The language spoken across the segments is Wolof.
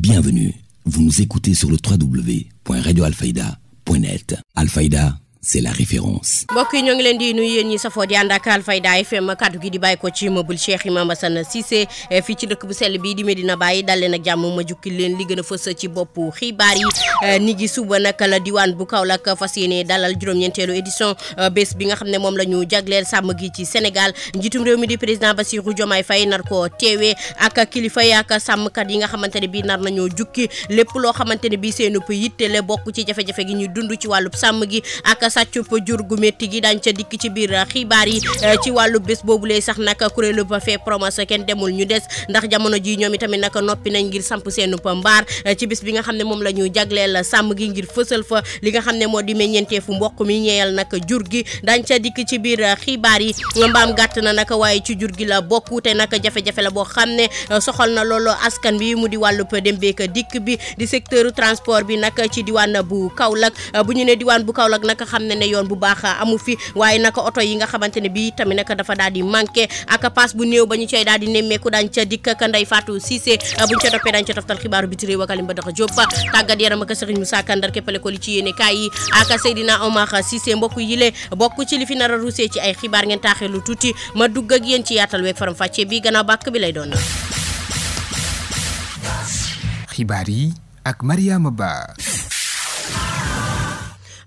Bienvenue, vous nous écoutez sur le www.radioalfayda.net. Alfayda, c'est la référence. mbokk yi ñoo ngi leen di nuyu yéen ñi safoo di ànd ak Alfayda FM kaddu gi di bàyyi ko ci immeuble Cheikh Imam Assane Cissé fii ci dëkk bu sell bi di Medina Baye dal leen ak jàmm ma jukki leen li gën a fës ci boppu xibaar yi ni gi suba nag la diwaan bu Kaolack fas yéene dalal juróom-ñeenteelu édition bés bi nga xam ne moom la ñu jagleel sàmm gi ci Sénégal njiitum réew mi di président Bassirou Diomaye Faye nar ko teewee ak kilifa yi ak sàmmkat yi nga xamante ne bii nar nañoo jukki lépp loo xamante ne bii seenu yittele bokk ci jafe-jafe gi ñu dund ci wàllub sàmm gi ak sàccub jur gu métti gi dañ ca dikk ci biir xibaar yi ci wàllu bés boobu lay sax nag kuréelu ba fee promos kenn demul ñu des ndax jamono ji ñoom itamit nag noppi nañ ngir samp seenu mbaar ci bés bi nga xam ne moom la ñu jagleel sàmm gi ngir fësal fa li nga xam ne moo di meññeenteefu mboq mi ñeeyal nag jur gi dañ ca dikk ci biir xibaar yi mbaam gàtt na nag waaye ci jur gi la bokk te nag jafe-jafe la boo xam ne soxal na loolu askan bi mu di wàllub dem beek dikk bi di secteur transport bi nag ci diwaan bu Kaolack bu ñu ne diwaan bu Kaolack nag xam ne ne yoon bu baax amu fi waaye naka oto yi nga xamante ne bii tamit naka dafa daal di manqué ak paas bu néew ba ñu cay daal di nemmeeku daañ ca dikk ak Ndeye Fatou Cissé buñ ca toppee daañ ca toftal xibaaru biti réew ak Alim Badara Diop tàggat yaram ak Serigne Moussa Kandar képpale ko li ci yéene kaay yi ak Seydina Omar Cissé mbokk yi le bokk ci li fi nar a ruusee ci ay xibaar ngeen taaxee lu tuuti ma dugg ak yéen ci yaatal weeg faram fàcce bi gannaaw bàkk bi lay doon. xibaar yi ak Mariama Ba.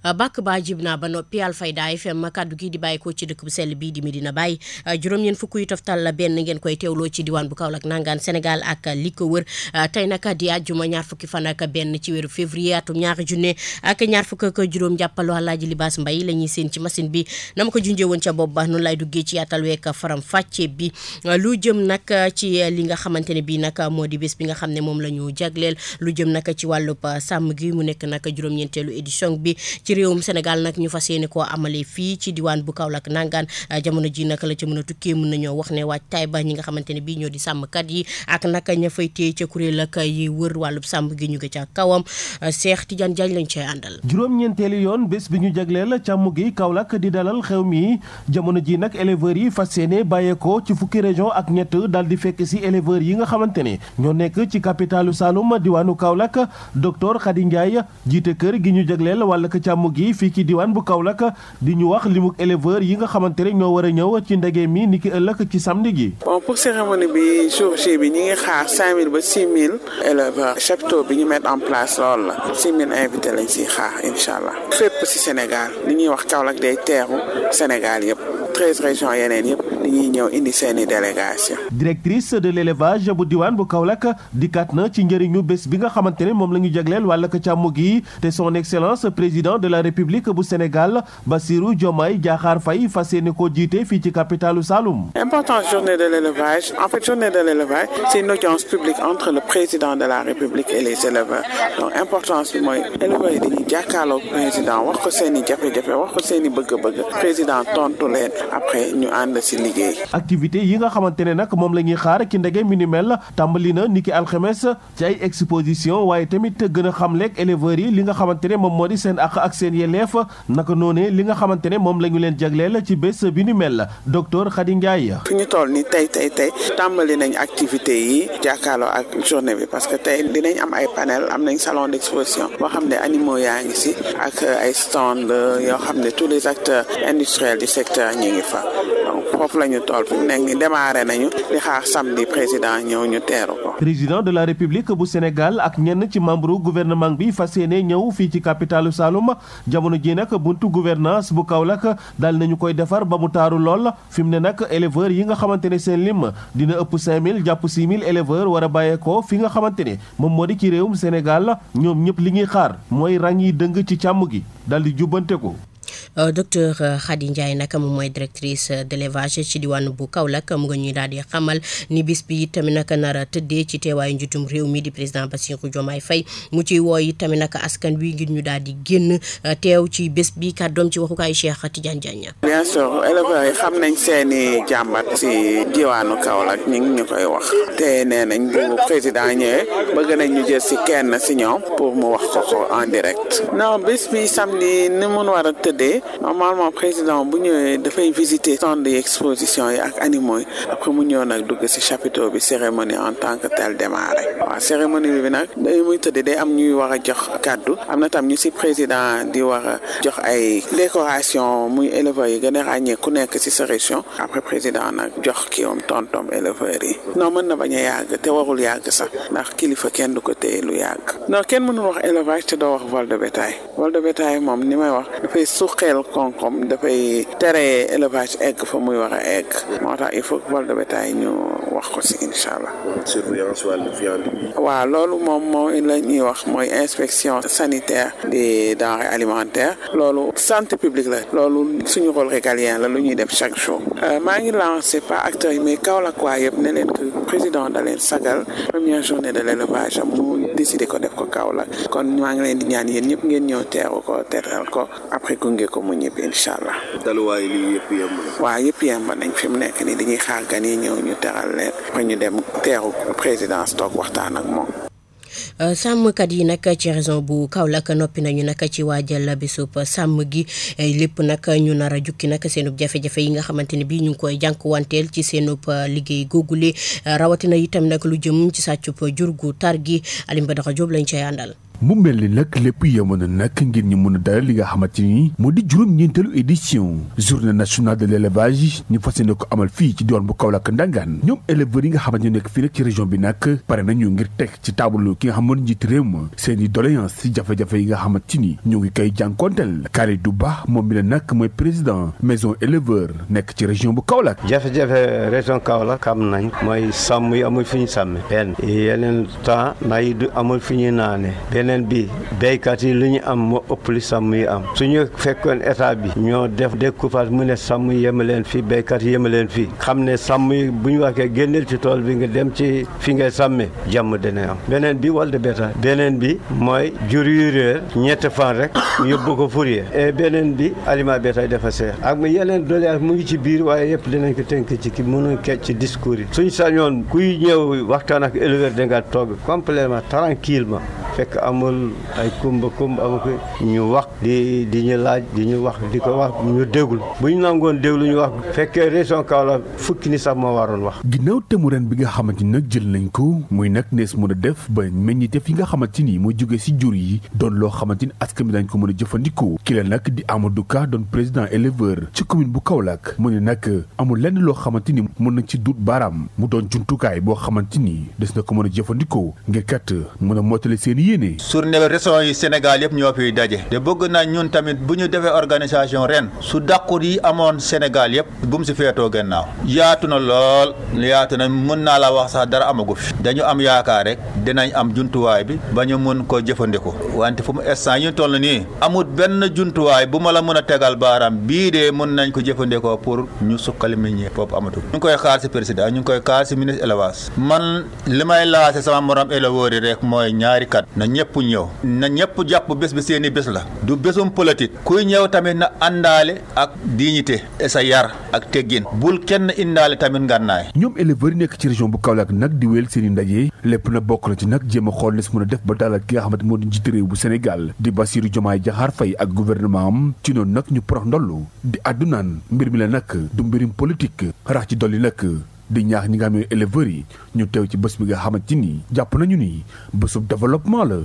bàkk ba jib naa ba noppi Alfayda FM kaddu gi di bàyyi ko ci dëkk bu sell bii di Medina Baye juróom-ñeent fukk yu toftal la benn ngeen koy teewloo ci diwaan bu Kaolack nangaan Sénégal ak li ko wër tey nag di àjjuma ñaar fukki fan ak benn ci weeru février atum ñaari junne ak ñaar fukk ak juróom jàppaloo Alaaji Libaas Mbay la ñuy seen ci machine bi na ma ko junjee woon ca bopp ba noonu lay duggee ci yaatal week faram fàcce bi lu jëm nag ci li nga xamante ne bii nag moo di bés bi nga xam ne moom la ñu jagleel lu jëm nag ci wàllub sàmm gi mu nekk nag juróom-ñeenteelu édition bi ci réewum Sénégal nag ñu fas yéene koo amale fii ci diwaan bu Kaolack nangaan jamono ji nag la ca mën a tukkee mën nañoo wax ne waajtaay ba ñi nga xamante ne bii ñoo di sàmmkat yi ak naka ña fay téye ca kuréel ak yi wër wàllub sàmm gi ñu ngi ca kawam Cheikh Tidiane Diagne lañ cay àndal. juróom-ñeenteelu yoon bés bi ñu jagleel càmm gi Kaolack di dalal xew mi jamono ji nag éleveurs yi fas yéene bàyyeekoo ci fukki région ak ñett daal di fekk si éleveurs yi nga xamante ne ñoo nekk ci capitalu Saloum diwaanu Kaolack docteur Khady Ndiaye jiite kër gi ñu jagleel wàllug càmm gi fii ci diwaan bu Kaolack di ñu wax limuk éleveurs yi nga xamante ne ñoo war a ñëw ci ndege mi niki ëllëg ci samedi gi. bon pour cérémonie bi jour J bi ñi ngi xaar 5000 ba 6000 éleveurs chepteau bi ñu mettre en place loolu la 6000 invités lañ siy xaar incha allah fépp si Sénégal li ñuy wax Kaolack day teeru Sénégal yëpp 13 régions yeneen yëpp dañuy ñëw indi seeni délégation. directrice de l'élevage bu diwaan bu Kaolack dikkaat na ci njëriñu bés bi nga xamante ne moom la ñu jagleel wàllug càmm gi te son excellence président de la république bu Sénégal Bassirou Diomaye Diakhar Faye fas yéene koo jiite fii ci capitalu Saloum. Importance journée de l'élevage en fait journée de l'élevage c'est une audience publique entre le président de la république et les éleveurs donc importance bi mooy éleveurs yi dañuy jàkkaarloo président wax ko seen i jafe-jafe wax ko seen i bëgg-bëgg président tontu leen après ñu ànd si liggéey. activité yi nga xamante ne nag moom la ñuy xaar ci ndege mi ni mel tàmbali na niki alxames ci ay exposition waaye tamit gën a xamleeg éleveurs yi li nga xamante ne moom moo di seen àq ak seen yelleef naka noonee li nga xamante ne moom la ñu leen jagleel ci bés bi ni mel docteur Khady Ndiaye. fi ñu toll ni tey tàmbali nañ activité yi jàkkaarloo ak journée bi parce que tey dinañ am ay panel am nañ salon d'exposition boo xam ne animaux yaa ngi si ak ay stand yoo xam ne tous les acteurs industriels du secteur ñi ngi fa donc foofu la ñu toll fi mu nekk ni démarré nañu di xaar samedi président ñëw ñu teeru ko. président de la république bu Sénégal ak ñenn ci membre gouvernement bi fas yéene ñëw fii ci capitalu Saloum jamono ji nag buntu gouvernance bu Kaolack daal nañu koy defar ba mu taaru lool fi mu ne nag éleveurs yi nga xamante ne seen lim dina ëpp 5000 jàpp 6000 éleveurs war a bàyyeekoo fi nga xamante ne moom moo di ci réewum Sénégal ñoom ñëpp li ñuy xaar mooy rang yi dëng ci càmm gi daal di jubbante ko. docteur Khady Ndiaye nag moom mooy directrice d'élevage ci diwaanu bu Kaolack mu nga ñuy daal di xamal ni bis bi tamit nag nar a tëddee ci teewaayu njiitum réew mi di président Bassirou Diomaye Faye mu ciy wooyi tamit nag askan wi ngir ñu daal di génn teew ci bés bi kàddoom ci waxukaay Cheikh Tidiane Diagne. bien sûr éleveurs yi xam nañ seeni jàmbat ci diwaanu Kaolack ñu ngi ñu koy wax te nee nañ bu président ñëwee bëgg nañ ñu jël ci kenn ci ñoom pour mu wax ko en direct non bés bi samedi ni mun war a tëddee yi normalement président bu ñëwee dafay visiter stand de exposition yi ak animaux yi après mu ñëw nag dugg ci chapiteau bi cérémonie en tant que tel démarré waaw cérémonie bi nag day muy tëddee day am ñuy war a jox kàddu am na tam ñu ci président di war a jox ay décoration muy éleveurs yi gën a ràññee ku nekk ci sa région après président nag jox kiiwam tontom éleveurs yi non mën na bañ a yàgg te warul yàgg sax ndax kilifa kenn du ko téye lu yàgg non kenn mënul wax élevage te doo wax vol de bétail vol de bétail moom ni may wax dafay suqeel koom-koom dafay tere élevage egg fa muy war a egg moo tax il faut que vol de bétail ñu wax ko ci incha allah. surveillance wàllu viande bi. waaw loolu moom mooy la ñuy wax mooy inspection sanitaire des denrées alimentaires loolu santé publique la loolu suñu rôle régalien la lu ñuy def chaque jour. maa ngi lancé pas acteurs yi mais Kaolack waa yëpp ne leen que président da leen sagal première journée de l'élevage mu décidé ko def ko Kaolack kon maa ngi leen di ñaan yéen ñëpp ngeen ñëw teeru ko teral ko après gunge ko mu ñëpp incha allah. daluwaay lii yëpp yemb na. waaw yëpp yemb nañ fi mu nekk nii dañuy xaar gan yi ñëw ñu teral leen après ñu dem teeru présidence toog waxtaan ak moom. sàmmkat yi nag ci région bu Kaolack noppi nañu nag ci waajal bisub sàmm gi lépp nag ñu nar a jukki nag seenub jafe-jafe yi nga xamante ne bii ñu ngi koy jànkuwanteel ci seenub liggéey googule rawatina itam nag lu jëm ci sàccub jur gu tar gi Alioune Badara Diop lañ cay àndal. mu mel ni nag lépp yemoon na nag ngir ñu mën a dalal li nga xamante ni moo di juróom-ñeenteelu édition journée nationale de l'élevage ñu fas yéene ko amal fii ci diwaan bu Kaolack Ndangaan ñoom éleveurs yi nga xamante ni nekk fii nag ci région bi nag pare nañu ngir teg ci taabalu ki nga xam ne njiit réew ma seen i doléance ci jafe-jafe yi nga xamante ni ñu ngi koy jànkonteel Kalidou Ba moom mi la nag mooy président maison éleveur nekk ci région bu Kaolack. jafe-jafe région Kaolack am nañ mooy sàmm yi amul fi ñu sàmme benn yeneen temps nay du amul fi ñu naane beneen bi béykat yi li ñu am moo ëpp li sàmm yi am suñu fekkoon état bi ñoo def découpage mu ne sàmm yi yema leen fii béykat yi yema leen fii xam ne sàmm yi bu ñu waxee génneel ci tool bi nga dem ci fi ngay sàmmee jàmm dina am beneen bi wal de bétail beneen bi mooy jur yu réer ñetti fan rek yóbbu ko fourrière et beneen bi aliment bétail dafa seer ak yeneen doléance mu ngi ci biir waaye yëpp dinañ ko tënk ci ki mënuñ kecc ci discours yi suñ sañoon kuy ñëw waxtaan ak éleveur da nga toog complètement tranquillement fekk amul ay kumba amu ko ñu wax di ñu laaj di ñu wax di ko wax ñu déglu bu ñu nangoon déglu ñu wax fekkee région Kaolack fukki ni sax moo waroon wax. ginnaaw temu ren bi nga xamante ni nag jël nañ ko muy nag nees mën a def ba meññiteef yi nga xamante ni moo jógee si jur yi doon loo xamante ni askan bi dañ ko mën a jëfandikoo ki la nag di Amadou Ka doon président éleveur ci commune bu Kaolack mu ne nag amul lenn loo xamante ni mën nañ ci duut baaraam mu doon jumtukaay boo xamante ni des na ko mën a jëfandikoo ngir kat mën a mottali seen yéene. région yi Sénégal yëpp ñoo fiy daje te bëgg na ñun tamit bu ñu defee organisation ren su dàqut yi amoon Sénégal yëpp bu mu si feetoo gannaaw yaatu na lool yaatu na mën naa la wax sax dara amagu fi dañu am yaakaar rek dinañ am juntuwaay bi ba ñu mën ko jëfandikoo wante fu mu instant ñu toll nii amul benn juntuwaay bu ma la mën a tegal baaraam bii de mën nañ ko jëfandikoo pour ñu suqali meññee foofu amatul ñu ngi koy xaar si président ñu ngi koy xaar si ministre élevage man li may laase sama morom éleveur yi rek mooy ñaari kat na ñëpp ñëw na ñëpp jàpp bés bi seeni bés la du bésum politique kuy ñëw tamit na àndaale ak dignité sa yar ak teggin bul kenn indaale tamit ngànnaay. ñoom éleveurs yi nekk ci région bu Kaolack nag di wéyal seen i ndaje lépp na bokk na ci nag jéem a xool ne su mën a def ba dalal ki nga xamante moo di njiitu réew bu Sénégal di Bassirou Diomaye Diakhar Faye ak gouvernement am ci noonu nag ñu porox ndollu di àddunaan mbir mi la nag du mbirum politique rax ci dolli nag di ñaax ñi nga xam ne éleveurs yi ñu teew ci bés bi nga xamante ni jàpp nañu ni bésub développement la.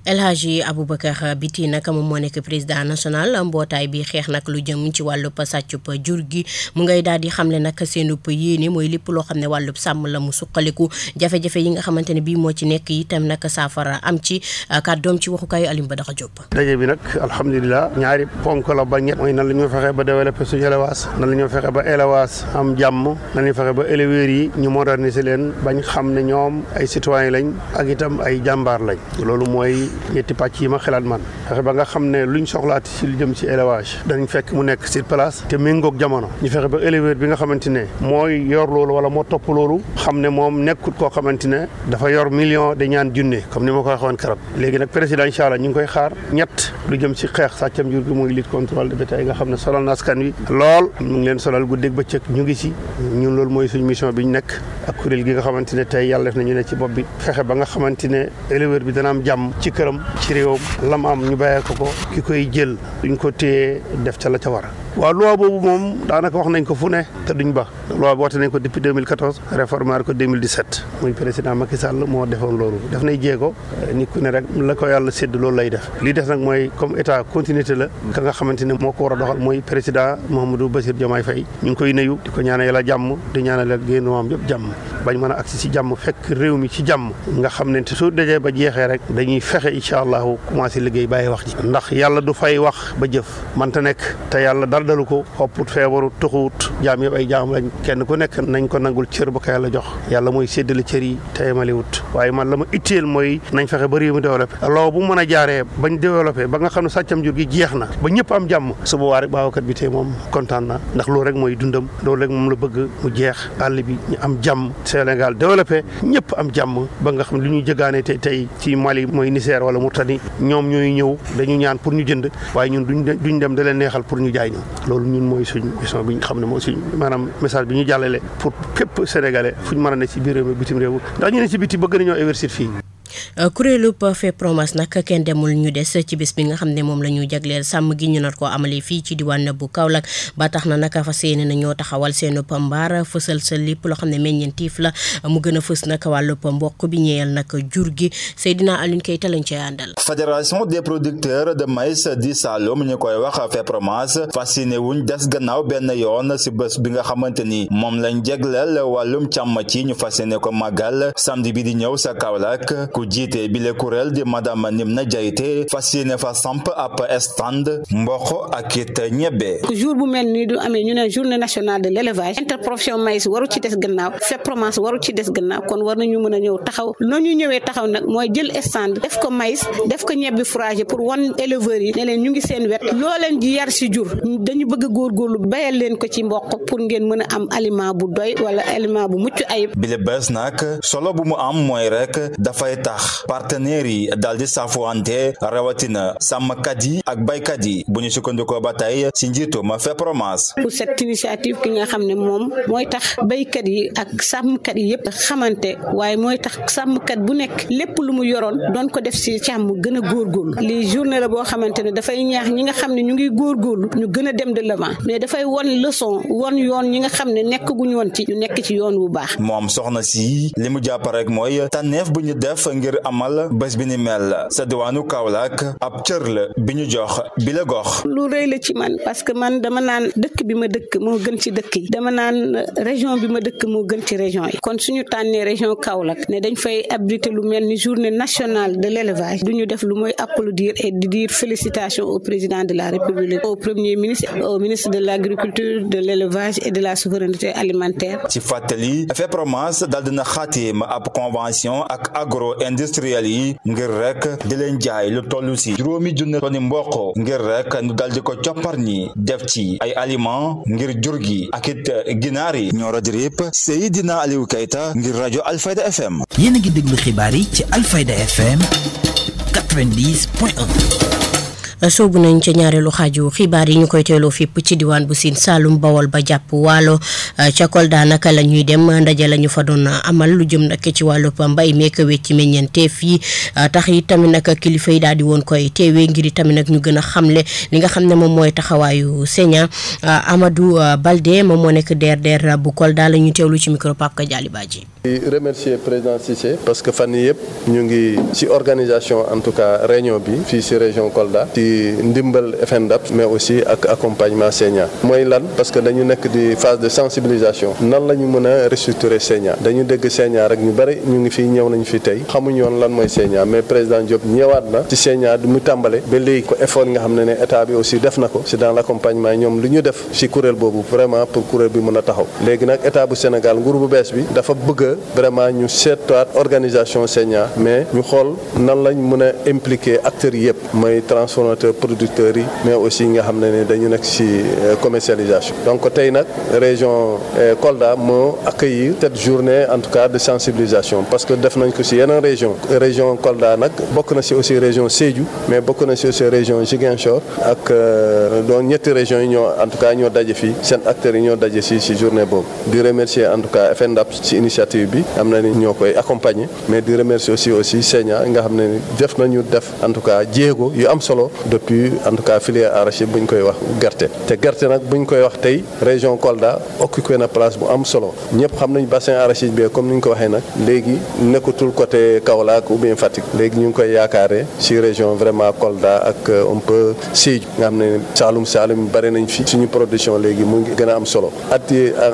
El Hadji Aboubacar Biti nag moom moo nekk président national mbootaay bi xeex nag lu jëm ci wàllub sàccub jur gi mu ngay daal di xamle nag seenub yéene mooy lépp loo xam ne wàllub sàmm la mu suqaliku jafe-jafe yi nga xamante ne bii moo ci nekk itam nag saafara am ci kàddoom ci waxukaayu Alioune Badara Diop. daje bi nag alhamdulilah ñaari ponk la ba ñett mooy nan la ñu fexe ba développer suñu élevage nan la ñu fexe ba élevage am jàmm nan la ñu fexe ba éleveurs yi ñu moderniser leen bañ xam ne ñoom ay citoyens lañ ak itam ay jàmbaar lañ loolu mooy ñetti pàcc yi ma xalaat man fexe ba nga xam ne luñ soxlaati ci lu jëm ci élevage dañ fekk mu nekk sur place te méngoog jamono ñu fexe ba éleveur bi nga xamante ne mooy yor loolu wala moo topp loolu xam ne moom nekkut koo xamante ne dafa yor million de ñaan junne comme ni ma ko waxoon keroog léegi nag président incha allah ñu ngi koy xaar ñett lu jëm ci xeex sàccam jur gi mooy lutte contrôle de bétail nga xam ne solal na askan wi lool mu ngi leen solal guddeeg bëccëg ñu ngi ci ñun loolu mooy suñu mission bi ñu nekk ak kuréel gi nga xamante ne tey yàlla def na ñu ne ci bopp bi fexe ba nga xamante ne éleveur bi dana am jàmm ci këram ci réewam lam am ñu bàyyee ko ki koy jël duñ ko téye def ca la ca war waaw loi boobu moom daanaka wax nañ ko fu ne te duñ ba loi bi woote nañ ko depuis 2014 réformer ko 2017 muy président Macky Sall moo defoon loolu def nay jéego nit ku ne rek la ko yàlla sédd loolu lay def li des nag mooy comme état continuité la ka nga xamante ne moo ko war a doxal mooy président Mouhamadou Bassirou Diomaye Faye ñu ngi koy nuyu di ko ñaanal yàlla jàmm di ñaanal gouvernement yëpp jàmm bañ mën a agsi ci jàmm fekk réew mi ci jàmm nga xam ne su dajee ba jeexee rek dañuy fexe incha allahu commencé liggéey bàyyi wax ji ndax yàlla du fay wax ba jëf manta nekk te yàlla dara dalu ko xopput feebaru tuxuwut jaam yëpp ay jaam lañ kenn ku nekk nañ ko nangul cër ba ko yàlla jox yàlla mooy séddale cër yi te yemaliwut waaye man la ma itteel mooy nañ fexe ba réew mi développé loo bu mën a jaaree bañ développé ba nga xam ne sàccam jur gi jeex na ba ñëpp am jàmm su boobaa rek baawakat bi tey moom kontaan na ndax loolu rek mooy dundam loolu rek moom la bëgg mu jeex àll bi ñu am jàmm Sénégal développé ñëpp am jàmm ba nga xam ne li ñuy jëgaane tey ci Mali mooy Niger wala Mauritanie ñoom ñooy ñëw dañu ñaan pour ñu jënd waaye ñun duñ dem da leen neexal pour ñu jaay ñu loolu ñun mooy suñ mission bi ñu xam ne mooy suñ maanaam message bi ñu jàllale pour képp sénégalais fu ñu mën a ne ci biir réew mi bitim réew ndax ñu ne ci biti bëgg nañoo investir fii. kuréelu FEPROMAS nag kenn demul ñu des ci bés bi nga xam ne moom la ñu jagleel sàmm gi ñu nar koo amalee fii ci diwaan bu Kaolack ba tax na naka fas yéene na ñoo taxawal seen mbaar fësal sa lépp loo xam ne meññeentiif la mu gën a fës nag wàllub mboq bi ñeel nag jur gi Seydina Alioune Keita lañ cay àndal. Fédération des producteurs de maïs di Saloum ñu koy wax FEPROMAS fas yéene wuñ des gannaaw benn yoon si bés bi nga xamante ni moom lañ jagleel wàllum càmm ci ñu fas yéene ko màggal samedi bi di ñëw sa Kaolack. ku jiite bi le kuréel di madame Nimna Diaité fas yéene fa samp ab stand mboq ak it ñebbe. jour bu mel nii du amee ñu ne journée nationale de l'élevage interprofession maïs waru ci des gannaaw FEPROMAS waru ci des gannaaw kon war nañu mën a ñëw taxaw noonu ñu ñëwee taxaw nag mooy jël stand def ko maïs def ko ñebbe fourragé pour wan éleveurs yi ne leen ñu ngi seen wet loo leen ji yar si jur dañu bëgg a góorgóorlu bayal leen ko ci mboq pour ngeen mën a am aliment bu doy wala aliment bu mucc ayib. bi le bés nag solo bu mu am mooy rek dafay tax partenaires yi daal di saafuwante rawatina sàmmkat yi ak baykat yi bu ñu sukkandikoo ba tey si njiitu ma FEPROMAS. pour cette initiative ki nga xam ne moom mooy tax baykat yi ak sàmmkat yi yëpp xamante waaye mooy tax sàmmkat bu nekk lépp lu mu yoroon doon ko def si càmm gën a góorgóorlu lii journée la boo xamante ne dafay ñaax ñi nga xam ne ñu ngi góorgóorlu ñu gën a dem de l'avant mais dafay won leçon won yoon ñi nga xam ne nekk guñu woon ci ñu nekk ci yoon bu baax. moom soxna si li mu jàpp rek mooy tànneef bu ñu def ngir amal bés bi ni mel sa diwaanu Kaolack ab cër la bi ñu jox bi la gox. lu rëy la ci man parce que man dama naan dëkk bi ma dëkk moo gën ci dëkk yi dama naan région bi ma dëkk moo gën ci région yi kon suñu tànnee région Kaolack ne dañ fay abriter lu mel ni journée nationale de l'élevage du ñu def lu mooy applaudir et di dire félicitations au président de la République au premier ministre au ministre de l'agriculture de l'élevage et de la souveraineté alimentaire. ci fàttali FEPROMAS daal dina xaatim ab convention ak agro-industriel yi ngir rek di leen jaay lu tollu si 5,000 tonni mboq ngir rek ñu dal di ko coppar ñi def ci ay aliments ngir jur gi ak it ginaar yi. Nioro di Rip Seydina Aliou Keita ngir rajo Alfayda FM. yéen a ngi déglu xibaar yi ci Alfayda FM 90.1. soobu nañ ca ñaareelu xaaju xibaar yi ñu koy teeloo fépp ci diwaan bu Sine Saalum Bawol ba jàpp Waalo ca Kolda naka la ñuy dem ndaje la ñu fa doon amal lu jëm nag ci wàllu mbay meek wecc meññeenteef yi tax yi tamit nag kilifa yi daal di woon koy teewee ngir tamit nag ñu gën a xamle li nga xam ne moom mooy taxawaayu Sénia Amadou Balde moom moo nekk DRDR bu Kolda la ñuy teewlu ci micro Pape Kadiali Badji. di remercier président Cissé parce que fan yii yëpp ñu ngi ci organisation en tout cas réunion bi fii ci région Kolda ci ndimbal FNDAP mais aussi ak accompagnement Sénia mooy lan parce que dañu nekk di phase de sensibilisation nan la ñu mën a restructurer Sénia dañu dégg Sénia rek ñu bëri ñu ngi fii ñëw nañu fi tey xamuñu woon lan mooy Sénia mais président Diop ñëwaat na ci Sénia du mu tàmbale ba léegi ko effort nga xam ne état bi aussi def na ko c'est dans l'accompagnement ñoom lu ñu def ci kuréel boobu vraiment pour kuréel bi mën a taxaw léegi nag état bu Sénégal nguur bu bees bi dafa bëgg vraiment ñu seetaat organisation Sénia mais ñu xool nan lañ mën a impliquer acteurs yi yëpp mooy transformateur producteurs yi mais aussi nga xam ne dañu nekk ci commercialisation donc tey nag région Kolda moo accueillir cette journée en tout cas de sensibilisation parce que def nañ ko ci yeneen région Kolda nag bokk na ci aussi région Sédhiou mais bokk na ci aussi région Ziguinchor ak donc ñetti régions yi en tout cas ñoo daje fii seen acteurs yi ñoo daje ci journée boobu di remercier en tout cas FNDAP ci initiative initiative bi am na ni ñoo koy accompagner mais di remercier aussi Sénia nga xam ne def en tout cas jéego yu am solo depuis en tout cas filière arachide buñ koy wax gerte te gerte nag buñ koy wax tey région Kolda occupé na place bu am solo ñëpp xam nañ bassin arachide bi comme ni ñu ko waxee nag léegi nekkatul côté Kaolack ou bien Fatick léegi ñu ngi koy yaakaare ci région vraiment Kolda ak un peu Sédhiou nga xam ne Saloum bari nañ fi suñu production léegi mu ngi gën a am solo at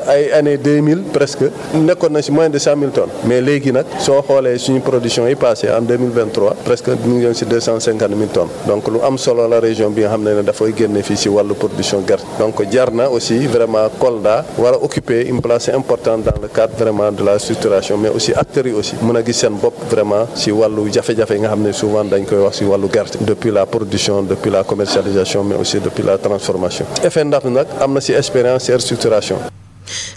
ay année 2000 presque nekkoon na ci moins de 100 000 tonnes mais léegi nag soo xoolee suñu production yi passé en 2023 presque mu ngi ci 250 000 tonnes donc lu am solo la région bi nga xam ne dafay génne fii ci wàllu production gerte donc jar na aussi vraiment Kolda war a occuper une place importante dans le cadre vraiment de la structuration mais aussi acteurs yi aussi mën a gis seen bopp vraiment ci wàllu jafe-jafe yi nga xam ne souvent dañ koy wax ci wàllu gerte depuis la production depuis la commercialisation mais aussi depuis la transformation FNDAP nag am na ci expérience ci restructuration.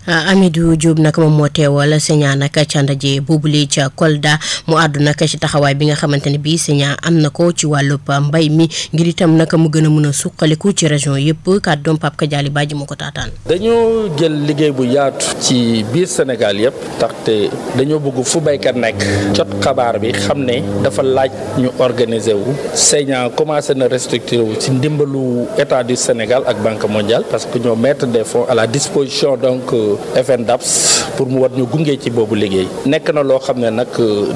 Amidou Diop nag moom moo teewal Sénia nag ca ndaje boobule ca Kolda mu àddu nag ci taxawaay bi nga xamante ne bii Sénia am na ko ci wàllub mbay mi ngir itam nag mu gën a mën a suqaliku ci région yëpp kàddoom Pape Kadiali Badji moo ko taataan. dañoo jël liggéey bu yaatu ci biir Sénégal yëpp ndaxte dañoo bëgg fu baykat nekk jot xabaar bi xam ne dafa laaj ñu organiser wu Sénia commencé na restructurer wu ci ndimbalu état du Sénégal ak Banque mondiale parce que ñoo mettre des fonds à la disposition donc FNDAPS pour mu war ñu gunge ci boobu liggéey nekk na loo xam ne nag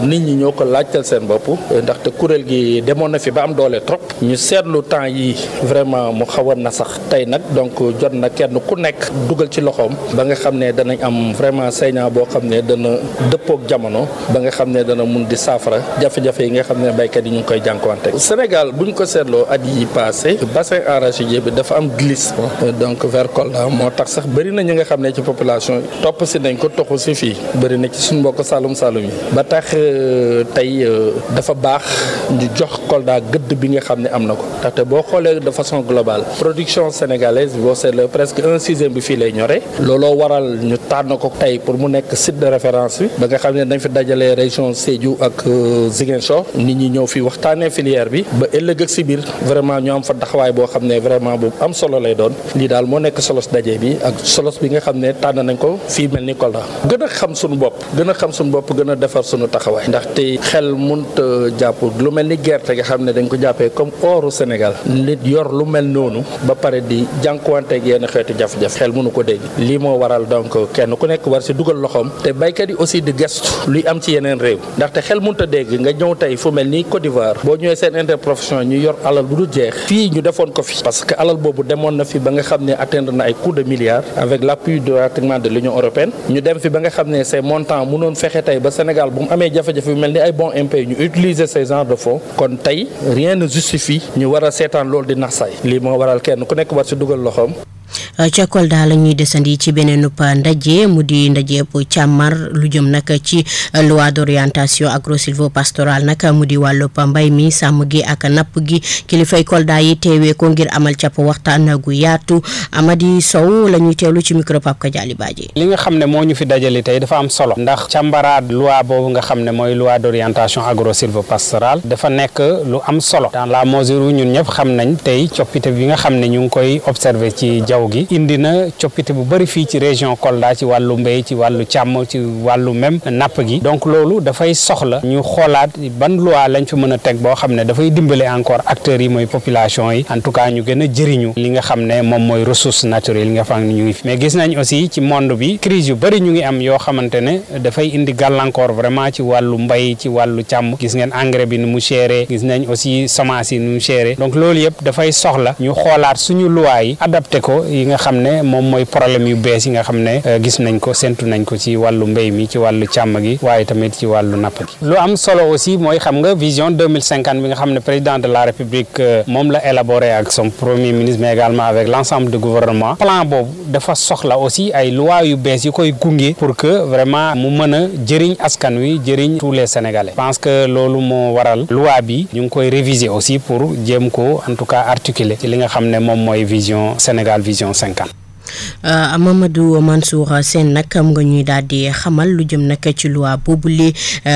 nit ñi ñoo ko laajtal seen bopp ndaxte kuréel gi demoon na fi ba am doole trop ñu seetlu temps yi vraiment mu xawoon na sax tey nag donc jot na kenn ku nekk dugal ci loxoom ba nga xam ne danañ am vraiment Sénia boo xam ne dana dëppook jamono ba nga xam ne dana mun di saafara jafe-jafe yi nga xam ne baykat yi ñu ngi koy jànkuwante. Sénégal buñ ko seetloo at yi passé bassin arachidier bi dafa am glissement donc vers Kolda moo tax sax bëri na ñi nga xam ne ci population topp si nañ ko toxu si fii bëri na ci suñu mbokk Saloum yi ba tax tey dafa baax ñu jox Kolda gëdd bi nga xam ne am na ko ndaxte boo xoolee de façon globale production sénégalaise boo seetlee presque 1/6 bi fii lay ñore looloo waral ñu tànn ko tey pour mu nekk site de référence bi ba nga xam ne dañ fi dajalee région Sédhiou ak Ziguinchor nit ñi ñëw fi waxtaanee filière bi ba ëllëg ak si biir vraiment ñu am fa taxawaay boo xam ne vraiment bu am solo lay doon lii daal moo nekk solos daje bi ak solos bi nga xam ne tànn nañ ko fii mel ni Kolda gën a xam suñu bopp gën a defar suñu taxawaay ndaxte xel mënut jàpp lu mel ni gerte nga xam ne dañ ko jàppee comme oru Sénégal nit yor lu mel noonu ba pare di jànkuwanteeg yenn xeetu jafe-jafe xel mënu ko dégg lii moo waral donc kenn ku nekk war si dugal loxoom te baykat yi aussi di gestu luy am ci yeneen réew ndaxte xel mënut a dégg nga ñëw tey fu mel ni Côte d'Ivoire boo ñëwee seen interprofession ñu yor alal bu dul jeex fii ñu defoon ko fi parce que alal boobu demoon na fi ba nga xam ne atteindre na ay coups de milliards avec l'appui pratiquement de l'Union européenne ñu dem fi ba nga xam ne ces montants mënoon fexe tey ba Sénégal bu mu amee jafe-jafe yu mel ni ay bons impayés ñu utiliser ces genres de fonds kon tey rien ne justifie ñu war a seetaan loolu di nax saay lii moo waral kenn ku nekk war si dugal loxoom. ca Kolda la ñuy desandi ci beneen ndaje mu di ndaje bu càmmar lu jëm nag ci loi d'orientation agro-sylvo-pastorale nag mu di wàllub mbay mi sàmm gi ak napp gi kilifay Kolda yi teewee ko ngir amal capp waxtaan gu yaatu Amady Sow la ñuy teewlu ci micro Pape Kadiali Badji. li nga xam ne moo ñu fi dajale tey dafa am solo ndax càmbaraat loi boobu nga xam ne mooy loi d'orientation agro-sylvo-pastorale dafa nekk lu am solo dans la mesure où ñun ñëpp xam nañ tey coppite bi nga xam ne ñu ngi koy observer ci jaww gi indi na coppite bu bëri fii ci région Kolda ci wàllu mbéy ci wàllu càmm ci wàllu même napp gi donc loolu dafay soxla ñu xoolaat ban loi lañ fi mën a teg boo xam ne dafay dimbale encore acteurs yi mooy population yi en tout cas ñu gën a jëriñu li nga xam ne moom mooy ressource naturelle yi nga xam ne ñu ngi fi mais gis nañ aussi ci monde bi crise yu bëri ñu ngi am yoo xamante ne dafay indi gàllankoor vraiment ci wàllu mbay ci wàllu càmm gis ngeen engrais bi ni mu chéré gis nañ aussi semence yi ni mu chéré donc loolu yëpp dafay soxla ñu xoolaat suñu loi yi adapté ko yi nga xam ne moom mooy problème yu bees yi nga xam ne gis nañ ko séntu nañ ko ci wàllu mbéy mi ci wàllu càmm gi waaye tamit ci wàllu napp gi lu am solo aussi mooy xam nga vision 2050 bi nga xam ne président de la république moom la élaboré ak son premier ministre mais également avec l'ensemble du gouvernement plan boobu dafa soxla aussi ay loi yu bees yu koy gunge pour que vraiment mu mën a jëriñ askan wi jëriñ tous les Sénégalais. Je pense que loolu moo waral loi bi ñu ngi koy réviser aussi pour jéem ko en tout cas articuler ci li nga xam ne moom mooy vision Sénégal vision 50. Mamadou Mansour Sène nag am nga ñuy daal di xamal lu jëm nag ci loi boobule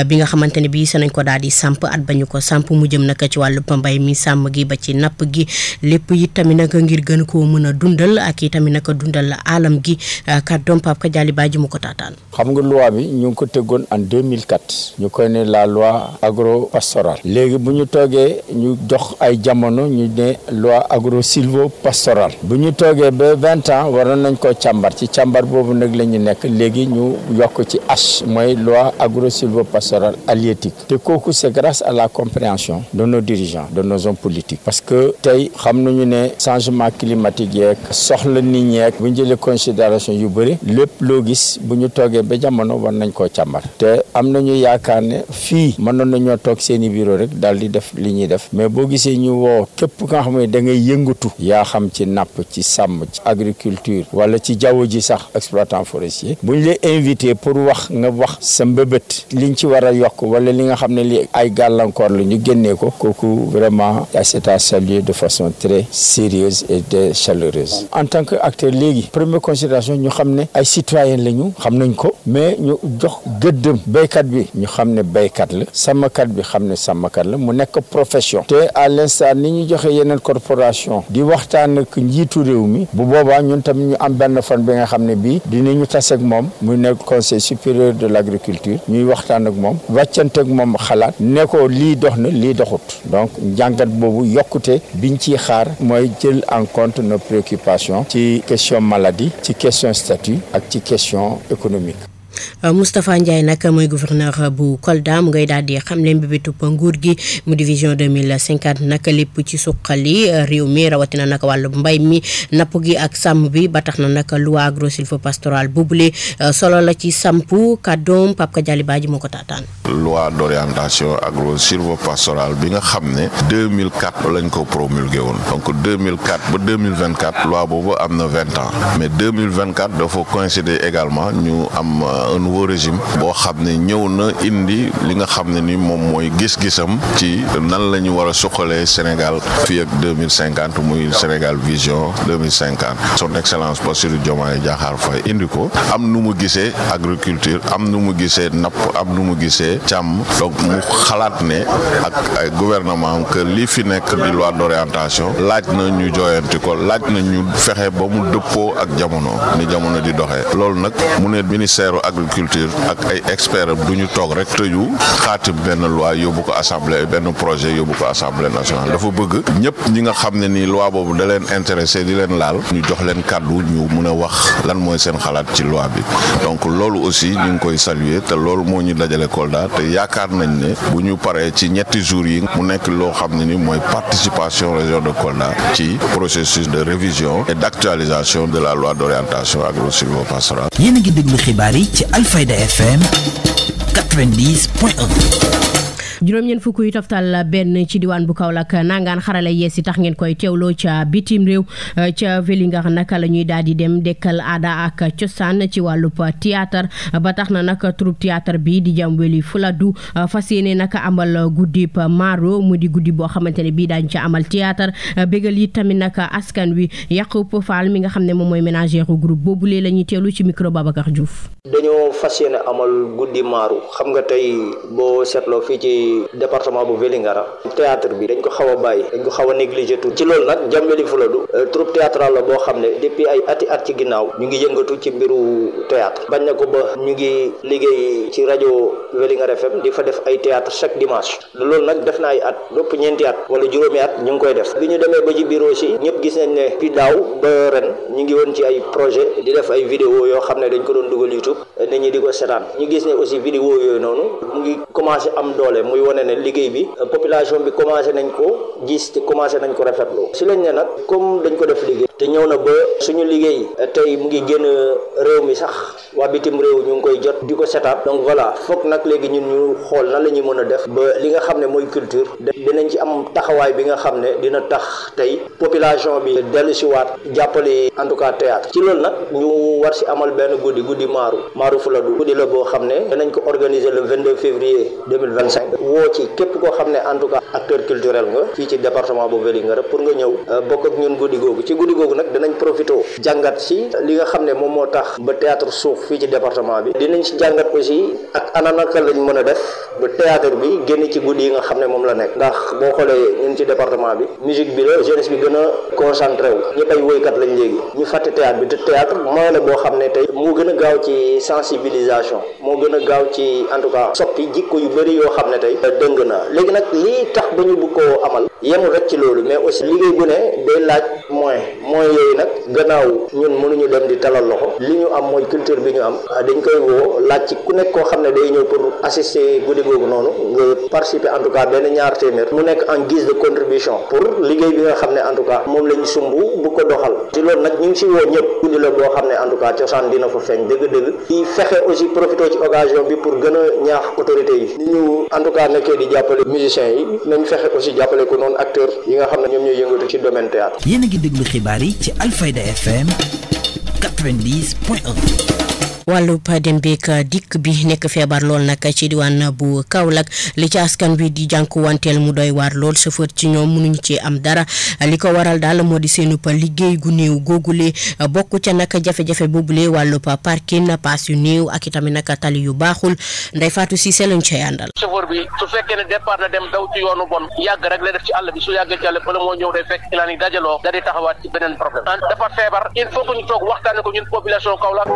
bi nga xamante ne bii nañ ko daal di samp at ba ñu ko samp mu jëm nag ci wàllu mbay mi sàmm gi ba ci napp gi lépp yi tamit nag ngir gën koo mën a dundal ak yi tamit nag dundal alam gi kàddoom Pape Kadiali Badji mu ko taataan. xam nga loi bi ñu ngi ko teggoon en 2004 ñu koy ne la loi agro-pastorale léegi bu ñu toogee ñu jox ay jamono ñu ne loi agro-silvo-pastorale bu ñu toogee ba 20 ans waroon nañ koo càmbar ci càmbar boobu nag la ñu nekk léegi ñu yokk ci H mooy loi agro-silvo-pastorale halieutique te kooku c'est grâce à la compréhension de nos dirigeants de nos hommes politiques parce que tey xam nañu ne changement climatique yeeg soxla nit ñeeg bu ñu jëlee considération yu bëri lépp loo gis bu ñu toogee ba jamono war nañ koo càmbar te am nañu yaakaar ne fii mënoon nañoo toog seeni bureau rek daal di def li ñuy def mais boo gisee ñu woo képp nga xam ne da ngay yëngatu yaa xam ci napp ci sàmm ci agriculture wala ci jaww ji sax exploitant forestier bu ñu lay invité pour wax nga wax sa mbëbët liñ ci war a yokk wala li nga xam ne li ay gàllankoor la ñu génnee ko kooku vraiment c'est à saluer de façon très sérieuse et très chaleureuse en tant que acteur léegi première considération ñu xam ne ay citoyen la ñu xam nañ ko mais ñu jox gëddëm béykat bi ñu xam ne béykat la sàmmkat bi xam ne sàmmkat la mu nekk profession te à l'instant ni ñu joxe yeneen corporation di waxtaan ak njiitu réew mi bu boobaa ñun tamit ñu am benn fan bi nga xam ne bii dinañu tase ak moom mu nekk conseil supérieur de l'agriculture ñuy waxtaan ak moom wàccante ak moom xalaat ne ko lii dox na lii doxut donc njàngat boobu yokkute biñ ciy xaar mooy jël en compte nos préoccupations ci question maladie ci question statut ak ci question économique. Moustapha Ndiaye nag mooy gouverneur bu Kolda mu ngay daal di xamle mbébétu nguur gi mu division 2050 nag lépp ci suqali réew mi rawatina nag wàllu mbay mi napp gi ak sàmm bi ba tax na nag loi agro-silvo-pastorale boobule solo la ci sampu kàddoom Pape Kadiali Badji moo ko taataan. loi d'orientation agro-silvo-pastorale bi nga xam ne 2004 lañ ko promulgué woon donc 2004 ba 2024 loi boobu am na 20 ans mais 2024 dafa coïncider également ñu am un nouveau régime boo xam ne ñëw na indi li nga xam ne ni moom mooy gis-gisam ci nan la ñu war a suqalee Sénégal fii ak 2050 muy Sénégal vision 2050 son excellence Bassirou Diomaye Diakhar Faye indi ko am nu mu gisee agriculture am nu mu gisee napp am nu mu gisee càmm donc mu xalaat ne ak ay gouvernement que lii fi nekk di loi d'orientation laaj na ñu jooyanti ko laaj na ñu fexe ba mu dëppoo ak jamono ni jamono di doxee loolu nag mu ne ministère agriculture ak ay experts du ñu toog rek tëju xaatim benn loi yóbbu ko assemblée benn projet yóbbu ko assemblée nationale dafa bëgg ñëpp ñi nga xam ne ni loi boobu da leen intéressé di leen laal ñu jox leen kàddu ñu mun a wax lan mooy seen xalaat ci loi bi donc loolu aussi ñu ngi koy saluer te loolu moo ñu dajale Kolda te yaakaar nañ ne bu ñu paree ci ñetti jours yi mu nekk loo xam ne ni mooy participation région de Kolda ci processus de révision et d'actualisation de la loi d'orientation agro-silvo-pastorale. yéen a ngi déglu xibaar yi ci Alfayda FM 90.1. juróom-ñeent fukk yu toftal benn ci diwaan bu Kaolack nangaan xarala yees yi tax ngeen koy teewloo ca bitim réew ca Vélingara naka la ñuy daal di dem dekkal aada ak cosaan ci wàllub théâtre ba tax na nag troupe théâtre bi di Jamweli Fuladu fas yéene nag amal guddib Maro mu di guddi boo xamante ne bii daañu ca amal théâtre bégal yi tamit nag askan wi Yacoub Fall mi nga xam ne moom mooy ménagère groupe boobu lee la ñuy teewlu ci micro Babacar Diouf. dañoo fas yéene amal guddi Maro xam nga tey boo seetloo fii ci département bu Vélingara théâtre bi dañ ko xaw a bàyyi dañ ko xaw a négligé tout ci loolu nag Jamweli Fuladu troupe théâtrale la boo xam ne depuis ay ati at ci ginnaaw ñu ngi yëngatu ci mbiru théâtre bañ na ko ba ñu ngi liggéey ci rajo Vélingara FM di fa def ay théâtre chaque dimanche loolu nag def na ay at dopp ñeenti at wala juróomi at ñu ngi koy def bi ñu demee ba ci biir aussi ñëpp gis nañ ne fi daaw ba ren ñu ngi woon ci ay projet di def ay vidéo yoo xam ne dañ ko doon dugal YouTube nit ñi di ko seetaan ñu gis ne aussi vidéo yooyu noonu mu ngi commencé am doole muy wane ne liggéey bi population bi commencé nañ ko gis te commencé nañ ko rafetlu si lañ ne nag comme dañ ko def liggéey te ñëw na ba suñu liggéey tey mu ngi génn réew mi sax waa bitim réew ñu ngi koy jot di ko seetaan donc voilà foog nag léegi ñun ñu xool nan la ñuy mën a def ba li nga xam ne mooy culture dinañ ci am taxawaay bi nga xam ne dina tax tey population bi dellu si waat jàppale en tout cas théâtre ci loolu nag ñu war si amal benn guddi Maro Fuladu guddi la boo xam ne danañ ko organiser le 22 février 2025 woo ci képp koo xam ne en tout cas acteur culturel nga fii ci département bu Vélingara pour nga ñëw bokk ak ñun guddi googu ci guddi googu googu nag dinañ profité jàngat ci li nga xam ne moom moo tax ba théâtre suuf fii ci département bi dinañ ci jàngat aussi ak ana naka lañ mën a def ba théâtre bi génn ci guddi yi nga xam ne moom la nekk ndax boo xoolee ñun ci département bi musique bi la jeunesse bi gën a concentré wu ñëpp ay woykat lañ léegi ñu fàtte théâtre bi te théâtre mooy la boo xam ne tey moo gën a gaaw ci sensibilisation moo gën a gaaw ci en tout cas soppi jikko yu bëri yoo xam ne tey dëng na léegi nag lii tax ba ñu bëgg koo amal yemul rek ci loolu mais aussi liggéey bu ne day laaj moyen yooyu nag gannaaw ñun mënuñu dem di talal loxo li ñu am mooy culture bi ñu am dañ koy woo laaj ci ku nekk koo xam ne day ñëw pour assister guddi googu noonu nga participer en tout cas benn ñaar téeméer mu nekk en guise de contribution pour liggéey bi nga xam ne en tout cas moom lañ sumb bu ko doxal ci loolu nag ñu ngi si woo ñëpp guddi la boo xam ne en tout cas cosaan dina fa feeñ dëgg-dëgg di fexe aussi profité ci occasion bi pour gën a ñaax autorités yi ni ñu en tout cas nekkee di jàppale musiciens yi nañ fexe aussi jàppale ko noonu acteurs yi nga xam ne ñoom ñooy yëngatu ci domaine théâtre. yéen a ngi déglu xibaar yi ci Alfayda FM 90.1. wàllu dem beek dikk bi nekk feebar lool nag ci diwaan bu Kaolack li ci askan wi di jànkuwanteel mu doy waar lool chauffeur ci ñoom mënuñu ci am dara li ko waral daal moo di seenu liggéey gu néew googule bokk ca nag jafe-jafe boobule wàllu parking paas yu néew ak itamit nag tali yu baaxul Ndeye Fatou Cissé lañ cay àndal. chauffeur bi su fekkee ne départ na dem daw ci yoonu bon yàgg rek lay def ci àll bi su yàggee ci àll bala moo ñëw day fekk ilaan yi dajaloo da di taxawaat ci beneen problème dafa feebar il faut que ñu toog waxtaane ko ñun population Kaolack.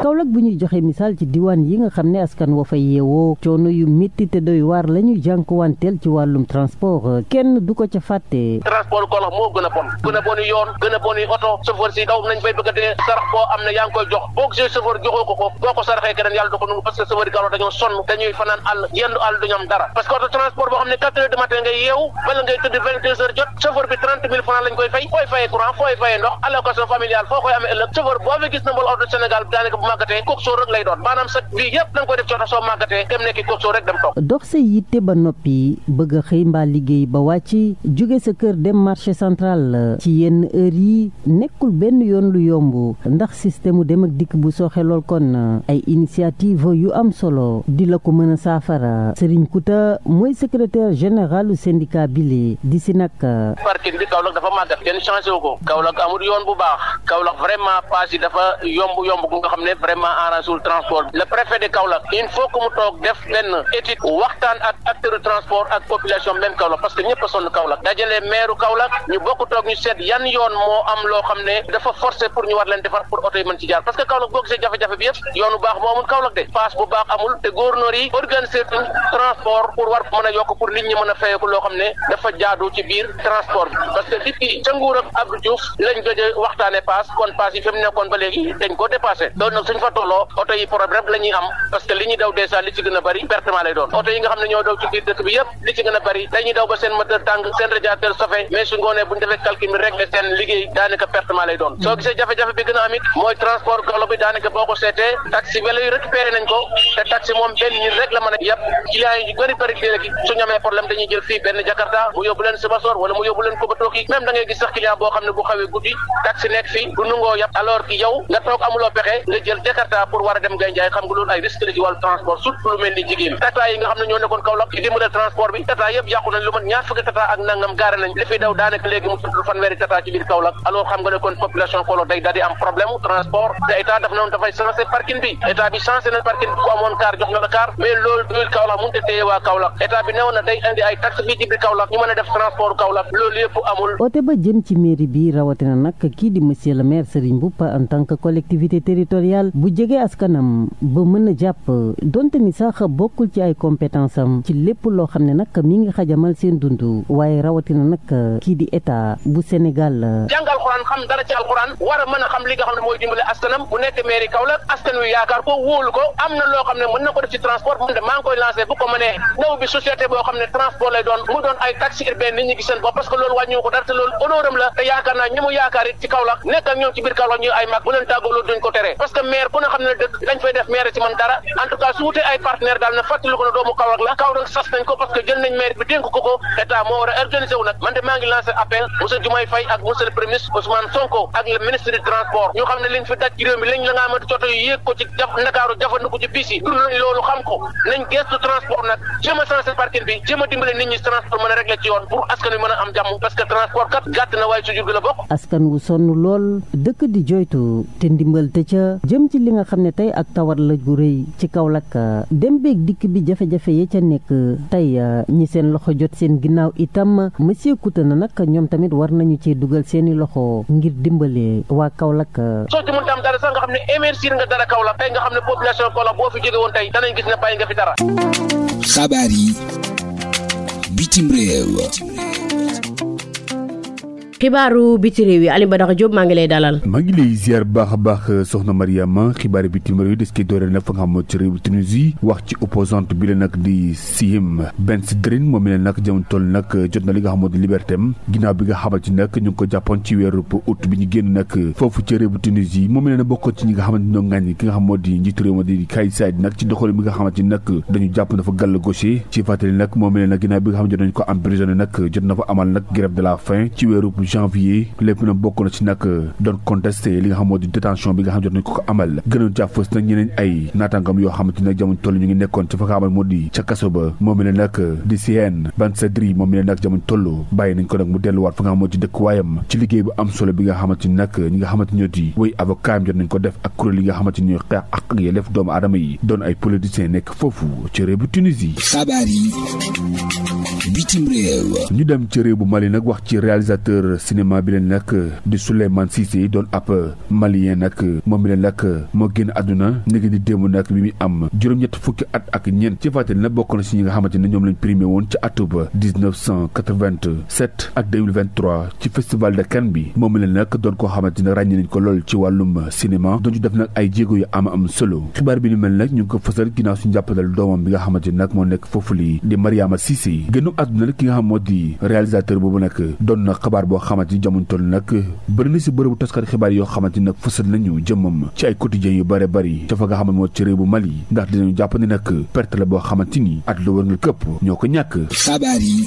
Kaolack bu ñuy joxe misaal ci diwaan yi nga xam ne askan wa fa yeewoo coono yu métti te doy waar la ñuy jànkuwanteel ci wàllum transport kenn du ko ca fàtte. transport Kaolack moo gën a boni yoon gën a boni oto chauffeur si daw nañ bay bëgg a dee sarax boo am ne yaa ngi koy jox boo gisee chauffeur joxoo ko boo ko saraxee keneen yàlla du ko nangu parce que chauffeur yi Kaolack dañoo sonn dañuy fanaan àll yendu àll duñu am dara parce que oto transport boo xam ne 4 heures du matin ngay yeewu bala ngay tëdd 22 heures jot chauffeur bi 30 000 francs lañ koy fay fooy fayee courant fooy fayee ndox allocation familiale foo koy amee ëllëg chauffeur boo fi gis na mbol oto Sénégal daanaka bu màggatee coxo rek lay doon maanaam sa vie yëpp da nga koy def ci oto soo màggatee dem nekki coxo rek dem toog. dox sa yitte ba noppi bëgg a xëy mbaa liggéey ba wàcc jóge sa kër dem marché central ci yenn heure yi nekkul benn yoon lu yomb ndax système dem ak dikk bu sooxe lool kon ay initiative yu am solo di la ko mën a saafara Serigne Kouta mooy secrétaire général syndicat bile di si nag. parking bi Kaolack dafa màggat kenn changé wu ko Kaolack amul yoon bu baax Kaolack vraiment paas yi dafa yomb gu nga xam ne vraiment arrangé wul transport le préfet de Kaolack il faut que mu toog def benn étude waxtaan ak acteur de transport ak population même Kaolack parce que ñëpp a sonn Kaolack dajale maire Kaolack ñu bokk toog ñu seet yan yoon moo am loo xam ne dafa forcé pour ñu war leen defar pour oto yi mën ci jaar parce que Kaolack boo gisee jafe-jafe bi yëpp yoonu baax moo amul Kaolack de paas bu baax amul te gouverneur yi organisé transport pour war mën a yokk pour nit ñi mën a fayeeku loo xam ne dafa jaadu ci biir transport bi parce que depuis ca nguur ak Abdou Diouf lañ gëj a waxtaane paas kon paas yi fi mu nekkoon ba léegi dañ ko dépassé loolu nag suñ fa tolloo oto yi problème la ñuy am parce que li ñuy daw déjà li ci gën a bëri pertement lay doon oto yi nga xam ne ñoo daw ci biir dëkk bi yëpp li ci gën a bëri dañuy daw ba seen moteur tàng seen radiateur sofé mais su ngoonee bu ñu defee calcul bi réglé seen liggéey daanaka pertement lay doon soo gisee jafe-jafe bi gën a amit mooy transport Kaolack bi daanaka boo ko seetee taxi vélo yi récupéré nañ ko te taxi moom benn nit rek la mën a yàpp clients yi bëri léegi suñu amee problème dañuy jël fii benn Jakarta mu yóbbu leen Sibassor wala mu yóbbu leen Kobatooki même da ngay gis sax client boo xam ne bu xawee guddi taxi nekk fii du nungoo yàpp alors que yow nga toog amuloo pexe nga jël Jakarta pour war a dem Gandiaye xam nga loolu ay risque la ci wàllu transport surtout lu mel ni jigéen tata yi nga xam ne ñoo nekkoon Kaolack di dimbale transport bi tata yëpp yàqu nañ lu mat ñaar fukki tata ak nangam gaare nañ li fi daw daanaka léegi mu tudd fanweeri tata ci biir Kaolack alors xam nga ne kon population Kaolack day daal di am problème transport te état daf na woon dafay changé parking bi état bi changé na parking bi ku amoon car jox na la car mais loolu duyul Kaolack mënut a téye waa Kaolack état bi newoon na day indi ay taxe fii ci biir Kaolack ñu mën a def transport Kaolack loolu yëpp amul. oote ba jëm ci mairie bi rawatina nag kii di monsieur le maire Serigne Mboup en tant que collectivité territoriale bu jege askanam ba mën a jàpp donte ni sax bokkul ci ay compétence am ci lépp loo xam ne nag mi ngi xajamal seen dund waaye rawatina nag kii di état bu Sénégal. jàng alxuraan xam dara ci alxuraan war a mën a xam li nga xam ne mooy dimbale askanam bu nekk mairie Kaolack askan wi yaakaar ko wóolu ko am na loo xam ne mën na ko def ci transport man de maa ngi koy lancé bu ko mënee ñëw bi société boo xam ne transport lay doon mu doon ay taxi urbain nit ñi gis seen bopp parce que loolu wàññiwu ko dara te loolu honoram la te yaakaar naa ñi mu yaakaar it ci Kaolack nekk ak ñoom ci biir Kaolack ñu ay mag bu leen tàggoo loolu duñ ko tere parce que maire ku ne xam ne dëkk dañ fay def maire ci man dara en tout cas su wutee ay partenaire daal na fàttali ko ne doomu Kaolack la Kaolack sas nañ ko parce que jël nañ maire bi dénk ko état moo war a organiser wu nag man de maa ngi lancé appel monsieur Diomaye Faye ak monsieur le premier ministre Ousmane Sonko ak le ministre du transport ñu xam ne liñ fi daj ci réew mi lañ la nga amati coto yu yéeg ko ci Ndakaaru jafandiku ci bis yi dund nañ loolu xam ko nañ gestu transport nag jéem a sensé parking bi jéem a dimbale nit ñi transport mën a régler ci yoon pour askan wi mën a am jàmm parce que transport kat gàtt na waaye su jur gi la bokk. askan wu sonn lool dëkk di joytu te ndimbal te ca jëm ci li nga xam ne tey ak tawat la gu rëy ci Kaolack dem beeg dikk bi jafe-jafe ya ca nekk tey ñi seen loxo jot seen ginnaaw itam monsieur Koutana nag ñoom tamit war nañu cee dugal seeni loxo ngir dimbale waa Kaolack. soo ci mënta am dara sax nga xam ne émergir nga dara Kaolack tey nga xam ne population Kaolack boo fi jóge woon tey danañ gis ne bàyyi nga fi dara. xabaar yi bitim réew. xibaaru biti réew yi Aliou Badara Diop maa ngi lay dalal. maa ngi lay ziar baax a baax soxna Mariama xibaari bitim réew des koy doore nag fa nga xam ci réew Tunisie wax ci opposante bi la nag di Sihim Ben Sidrine moom mi ne nag jamono toll nag jot na li nga xam di liberté am ginnaaw bi nga xamante nag ñu ngi ko jàppoon ci weeru août bi ñu génn nag foofu ci réew Tunisie moom mi ne na bokkoon ci ñi nga xamante ñoo ŋàññi ki nga xam moo di njiitu réew ma di Kais Saied nag ci doxalin bi nga xamante nag dañu jàpp dafa gàll gaucher ci fàttali nag moom mi ne nag ginnaaw bi nga xam ne jot nañu ko emprisonné nag jot na fa amal nag grève de la faim ci weeru janvier lépp na bokk na ci nag doon contesté li nga xam moo di détention bi nga xam jot nañ ko amal gënoon ca fës nag ñeneen ay naataangam yoo xamante nag jamono toll ñu ngi nekkoon ci fa nga xamal moo di ca kaso ba moom mi ne nag di Sihine Ben Sidrine moom mi ne nag jamono toll bàyyi nañ ko nag mu delluwaat fa nga xam moo ci dëkkuwaayam ci liggéey bu am solo bi nga xamante ni nag ñi nga xamante ñoo di woy avocat jot nañ ko def ak kuréel yi nga xamante ni ñooy xeex ak yelleef doomu aadama yi doon ay politiciens nekk foofu ci réew bu Tunisie. xabaar yi bitim réew. ñu dem ci réew bu Mali nag wax ci réalisateur cinéma bi leen nag di Souleymane Cissé doon ab malien nag moom mi leen nag moo génn àdduna ni ngi di démb nag bi muy am juróom-ñett fukki at ak ñeent ci fàttali nag bokk na si ñi nga xamante ne ñoom lañ primé woon ci atub 1987 ak 2023 ci festival de Cannes bi moom mi leen nag doon koo xamante ne ràññee nañ ko lool ci wàllum cinéma doon ci def nag ay jéego yu am solo xibaar bi ni mel nag ñu ngi ko fësal ginnaaw suñu jàppandal doomam bi nga xamante ne nag moo nekk foofu li di Mariama Cissé génnu àdduna nag ki nga xam moo di réalisateur boobu nag doon na xabaar boo xamante ni jamono toll nag bëri na si bërëbu taskat xibaar yoo xamante ni nag fësal nañu jëmmam ci ay quotidiens yu bëri bëri ca fa nga xam moo ci réew bu Mali ndax dinañu jàpp ne nag perte la boo xamante ni at la wërngal këpp ñoo ko ñàkk. xabaar yi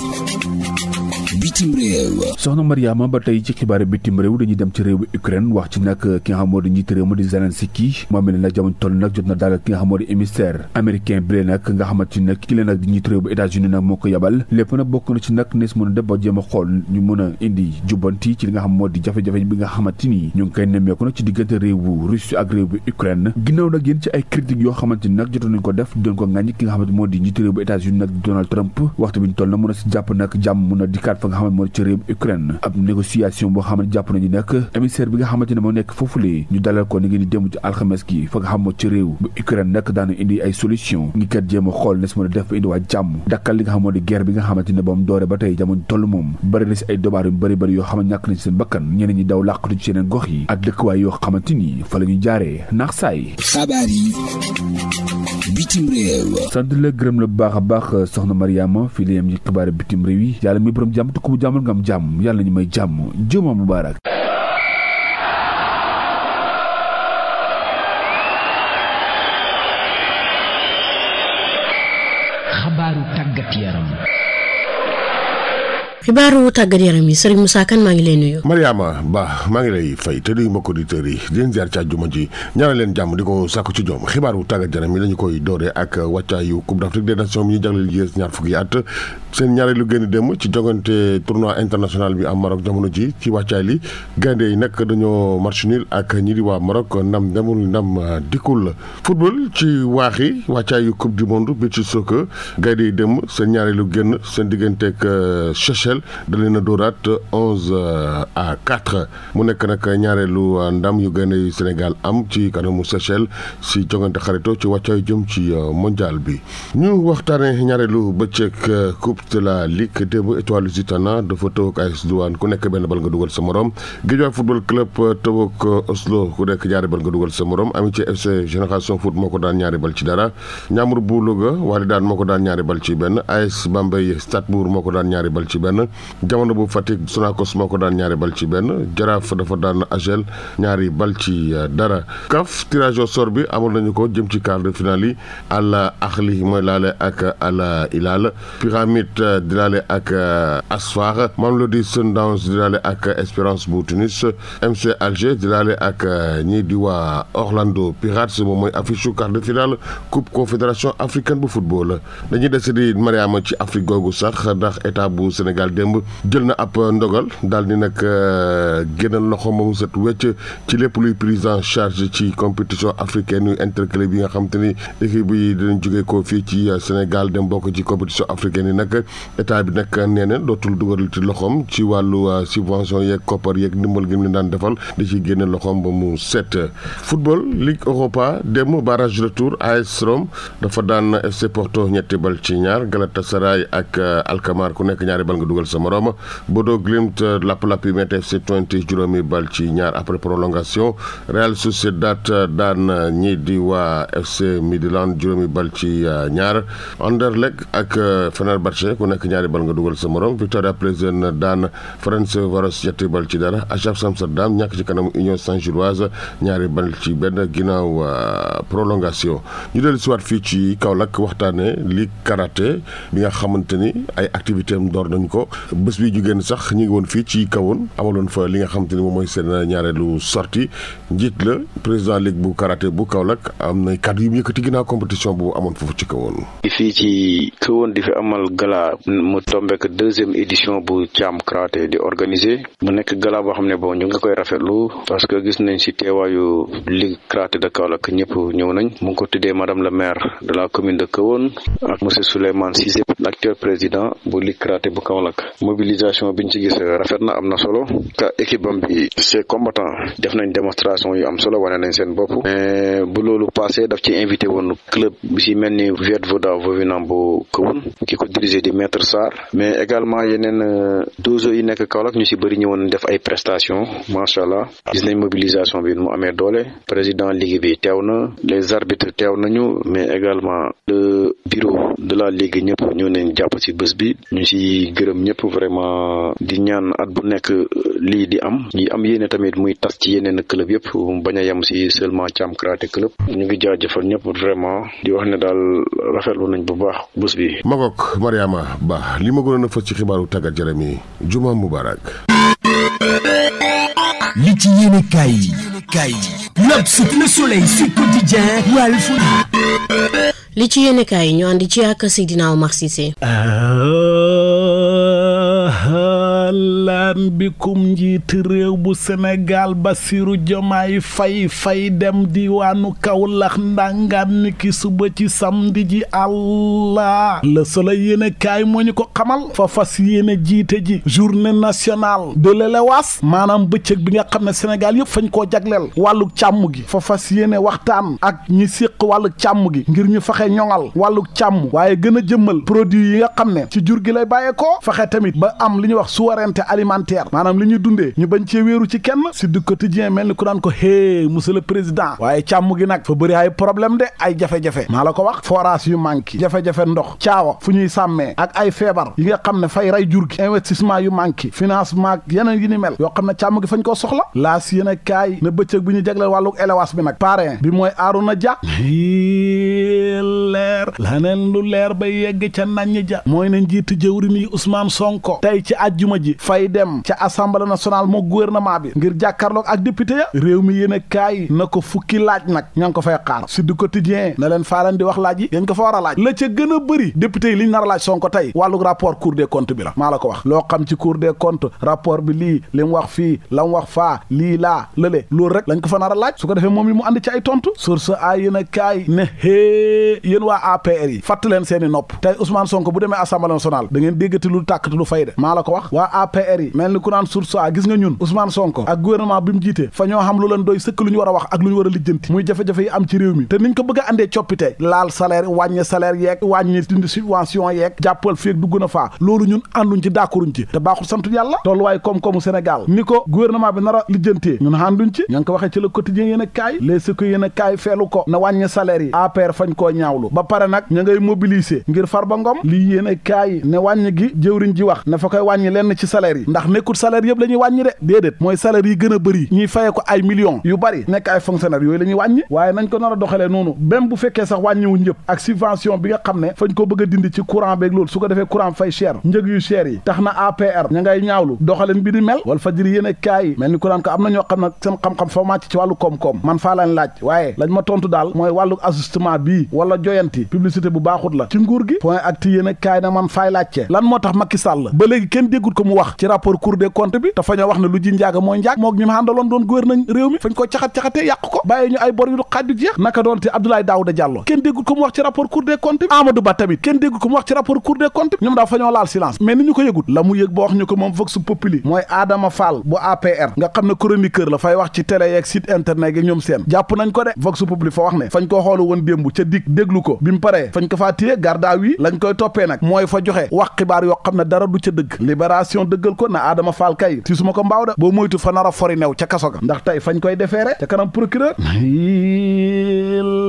bitim réew. soxna Mariama ba tey ci xibaar bitim réew dañuy dem ci réew bu Ukraine wax ci nag ki nga xam moo di njiitu réew mu di Zelensky moom ne nag jamono toll nag jot na daal ki nga xam moo di émissaire américain bi lee nag nga xamante ni nag ki leen nag di njiitu réew bu États-Unis nag moo ko yabal lépp nag bokk na ci nag nees mën a def ba jéem a xool ñu mën a indi jubbanti ci li nga xam moo di jafe-jafe bi nga xamante ni ñu ngi koy nemmeeku nag ci diggante réew bu Russie ak réew bu Ukraine ginnaaw nag yéen ci ay critiques yoo xamante ni nag jotoon nañu ko def doon ko ŋàññi ki nga xamante moo di njiitu réew bu États-Unis nag Donald Trump waxtu bi ñu toll nag mën a si jàpp nag jàmm mën a dikkaat fa nga xamante moo di ci réew bu Ukraine ab négociation boo xamante jàpp nañu nag émissaire bi nga xamante ne moo nekk foofulee ñu dalal ko ni ngeen di démb ci alxames gi fa nga xam moo ci réew bu Ukraine nag daana indi ay solution ngi kat jéem a xool nes mën a def ba indi waa jàmm dakkal li nga xam moo di guerre bi nga xamante ne ba mu doore ba tey jamono toll moom bëri na si ay dobaar yu bëri yoo xam ne ñàkk nañ seen bakkan ñeneen ñi daw làqatu ci yeneen gox yi ak dëkkuwaay yoo xamante ni fa la ñu jaaree naax saay. xabaar yi bitim réew. sant la gërëm la baax a baax soxna Mariama fii la yem ci xibaar bitim réew yi yàlla mi borom jàmm te ku mu jàmmal nga am jàmm yàlla ñu may jàmm juma mubarak. xabaaru tàggat yaram. xibaaru tàggat yaram yi Serigne Moussa Kane maa ngi lay nuyu. Mariama Ba maa ngi lay fay te nuyu mbokk auditeurs yi di leen ziar ci àjjuma ji ñaanal leen jàmm di ko sàkku ci ñoom xibaaru tàggat yaram yi la ñu koy dooree ak wàccaayu Coupe d'Afrique des Nations bi ñu jagleel yées ñaar fukki at seen ñaareelu génn démb ci jogante tournoi international bi am Maroc jamono ji ci wàccaay li gaynde yi nag dañoo match nul ak ñi di waa Maroc ndam demul ndam dikkul football ci waaxi wàccaayu Coupe du monde beach soccer gaynde yi démb seen ñaareelu génn seen digganteeg Seychelles da leen a dóoraat 11-4 mu nekk nag ñaareelu ndam yu gaynde yu Sénégal am ci kanamu Seychelles si jogante xarito ci wàccaayu jëm ci mondial bi ñu waxtaane ñaareelu bëccëg coupe de la ligue démb Étoile Lusitana dafa tëw ak AS Douanes ku nekk benn bal nga dugal sa morom Guédiawaye football club tëw ak Oslo ku nekk ñaari bal nga dugal sa morom Amitié FC Génération Foot moo ko daan ñaari bal ci dara Ñaamur bu Louga Walidaan moo ko daan ñaari bal ci benn AS Bambey Stade Mbour moo ko daan ñaari bal ci benn benn jamono bu Fatick Sonacos moo ko daan ñaari bal ci benn Jaraaf dafa daan Agel ñaari bal ci dara. CAF tirage au sort bi amoon nañu ko jëm ci quart de finale yi Al Ahli mooy laale ak Al Hilal Pyramide di laale ak Asfar Mamelodi Sundowns di laale ak Espérance bu Tunis MC Alger di laale ak ñii di waa Orlando Pirates moom mooy affiche quart de finale coupe confédération africaine bu football dañuy des di Mariama ci Afrique googu sax ndax état bu Sénégal démb jël na ab ndogal daal di nag génnal loxo moomu set wecc ci lépp luy prise en charge ci compétition africaine yu interclub yi nga xam te ni équipe yi dinañ jógee ko fii ci Sénégal dem bokk ci compétition africaine yi nag état bi nag nee na dootul dugal ci loxoom ci wàllu subvention yeeg koppar yeeg ndimbal gi mu daan defal di ci génne loxoom ba mu set. football Ligue Europa dem barrage retour AS Rome dafa daan FC Porto ñetti bal ci ñaar Galatasaray ak Alkmaar ku nekk ñaari bal nga dugal sa morom Bodo Glimt lapp-lapp yi met FC Twente juróomi bal ci ñaar après prolongation Real Sociedad daan ñii di waa FC Midland juróomi bal ci ñaar Anderlecht ak Fenerbahçe ku nekk ñaari bal nga dugal sa morom Victoria Plzen daan Ferencváros ñetti bal ci dara Ajax Amsterdam ñàkk ci kanam Union Saint-Gilloise ñaari bal ci benn ginnaaw prolongation ñu dellu si waat fii ci Kaolack waxtaane li karaté bi nga xamante ni ay activité am door nañ ko bés bi jugéen sax ñu ngi woon fii ci kawoon amaloon fa li nga xamante ni moom mooy seen ñaareelu sortie njiit la président ligue bu karaté bu Kaolack am na kàddu yu mu yëkkati ginnaaw compétition bu amoon foofu ci kawoon. fii ci kawoon di fi amal gala mu tombek deuxième édition bu Thiam karaté di organiser mu nekk gala boo xam ne bon ñu ngi koy rafetlu parce que gis nañ ci teewaayu ligue karaté de Kaolack ñëpp ñëw nañ mu ngi ko tuddee madame la maire de la commune de Kahone ak monsieur Souleymane Cissé l'actuel président bu ligue karaté bu Kaolack mobilisation biñ ci gis rafet na am na solo ka équipe am bi c'est combattant def nañ démonstration yu am solo wane nañ seen bopp mais bu loolu passé daf ci invité woon club bi ci mel ni Viet Voda Vovinam bu Kahone ki ko dirigé di maître Sarr mais également yeneen dojo yi nekk Kaolack ñu ci bëri ñëwoon def ay prestations macha allah gis nañ mobilisation bi mu amee doole président ligue bi teew na les arbitres teew nañu mais également le bureau de la ligue ñëpp ñoo nañ jàpp ci bés bi ñu ci gërëm ñëpp vraiment di ñaan at bu nekk lii di am ñi am yéene tamit muy tas ci yeneen club yëpp bañ a yem ci seulement Thiam karaté club ñu ngi jaajëfal ñëpp vraiment di wax ne daal rafetlu nañ bu baax bés bi. Magog Mariama Ba li ma gënoon a fës ci xibaaru tàggat yaram yi Juma Mubarak. li ci yéene kaay L'Obs, Le Soleil, Sud Quotidien, Walf. li ci yéene kaay ñu andi ci ak Seydina Omar Cissé. lan bikum njiiti réew bu Sénégal Bassirou Diomaye Faye dem diwaanu Kaolack ndangaan ni ki suba ci samedi ji Allah Le Soleil yéene kaay moo ñu ko xamal fa fas yéene jiite ji journée nationale de l'élevage maanaam bëccëg bi nga xam ne Sénégal yëpp fañ koo jagleel wàllu càmm gi fa fas yéene waxtaan ak ñi séq wàllu càmm gi ngir ñu fexe ñoŋal wàllu càmm waaye gën a jëmmal produit yi nga xam ne ci jur gi lay bàyyeekoo fexe tamit ba am li ñuy wax souveraineté alimentaire maanaam li ñuy dundee ñu bañ cee wéeru ci kenn si du quotidien mel ni ku daan ko hé monsieur le président waaye càmm gi nag fa bëri ay problème de ay jafe-jafe maa la ko wax forage yu manqué jafe-jafe ndox caawa fu ñuy sàmmee ak ay feebar yi nga xam ne fay rey jur gi investissement yu manqué financement yeneen yi ni mel yoo xam ne càmm gi fañ koo soxla laas yéen a kaay ne bëccëg bi ñu jagleel wàllu élevage bi nag parrain bi mooy Arouna Dia leer laneen lu leer ba yegg ca nañ ja mooy ne njiitu jëwriñ yi Ousmane Sonko tey ci àjjuma ji fay dem ca assemblée nationale moo gouvernement bi ngir jàkkaarloog ak député ya réew mi yéen a kaay na ko fukki laaj nag ña ngi ko fay xaar si du quotidien na leen faa leen di wax laaj yi dañ ko fa war a laaj la ca gën a bëri député yi li ñu nar a laaj Sonko tey wàllu rapport cour des comptes bi la maa la ko wax loo xam ci cour des comptes rapport bi lii li mu wax fii la mu wax faa lii laa lële loolu rek lañ ko fa nar a laaj su ko defee moom li mu andi ci ay tontu source a yéen a kaay ne hee yéen waa APR yi fatt leen seeni nopp tey Ousmane Sonko bu demee assemblée nationale da ngeen déggati lu tàkkati lu fay de maa la ko wax waa APR yi mel mel ni ku naan source a gis nga ñun Ousmane Sonko ak gouvernement bi mu jiite fa ñoo xam lu leen doy sëkk lu ñu war a wax ak lu ñu war a lijjanti muy jafe-jafe yi am ci réew mi te niñ ko bëgg a andee coppite laal salaire wàññi salaire yeeg wàññi dindi subvention yeeg jàppal feeg dugg na faa loolu ñun ànduñ ci d'accorduñ ci te baaxul sant yàlla tolluwaay koom-koomu Sénégal ni ko gouvernement bi nar a lijjantee ñun ànduñ ci ña ngi ko waxee ci le quotidien yéen a kaay les si ko yéen a kaay feelu ko na wàññi salaire yi APR fañ koo ñaawlu ba pare nag ña ngay mobiliser ngir Farba Ngom lii yéen a kaay ne wàññi gi jëwriñ ji wax na fa koy wàññi lenn ci salaire yi ndax nekkul salaire yëpp la ñuy wàññi de déedéet mooy salaire yi gën a bëri ñuy faye ko ay millions yu bari nekk ay fonctionnaires yooyu la ñuy wàññi waaye nañ ko nar a doxalee noonu même bu fekkee sax wàññiwu njëpp ak subvention bi nga xam ne fañ ko bëgg a dindi ci courant beeg loolu su ko defee courant fay cher njëg yu cher yi tax na APR ña ngay ñaawlu doxaleen bi di mel wal fajiri yéen a kaay mel ni courant ko am na ñoo xam nag seen xam-xam fa màcc ci wàllu koom-koom man faa leen laaj waaye lañ ma tontu daal mooy wàllu ajustement bii wala joyanti publicité bu baaxut la ci nguur gi point acti yéen a kaay na man faay laajte lan moo tax Macky Sall ba léegi kenn déggut ko mu wax ci rapport Cour des comptes bi te fa ñoo wax ne lu ji njaaga mooy njaag moog ñu ma àndaloon doon gouverneur réew mi fañ ko caxat-caxatee yàq ko bàyyi ñu ay bor yu xaaju jeex naka doon te Abdoulaye Daouda Diallo kenn déggut ko mu wax ci rapport Cour des comptes bi Amadou Ba tamit kenn déggut ko mu wax ci rapport Cour des comptes bi ñoom daal fa ñoo laal silence mais ni ñu ko yëgut la mu yëg ba wax ñu ko moom Vox Populi mooy Adama Fall bu APR nga xam ne chroniqueur la fay wax ci télé yeeg site internet yi ñoom seen jàpp nañ ko de Vox Populi fa wax ne fañ ko xoolu woon démb ca dig déglu ko bi mu paree fañ ko faa téye garde à vue lañ koy toppee nag mooy fa joxe wax xibaar yoo xam ne dara du ca dëgg libération dëggal ko na Adama Fall kay ti su ma ko mbaaw de boo moytu fa nar a fori new ca kaso ga ndax tey fañ koy defeere ca kanam procureur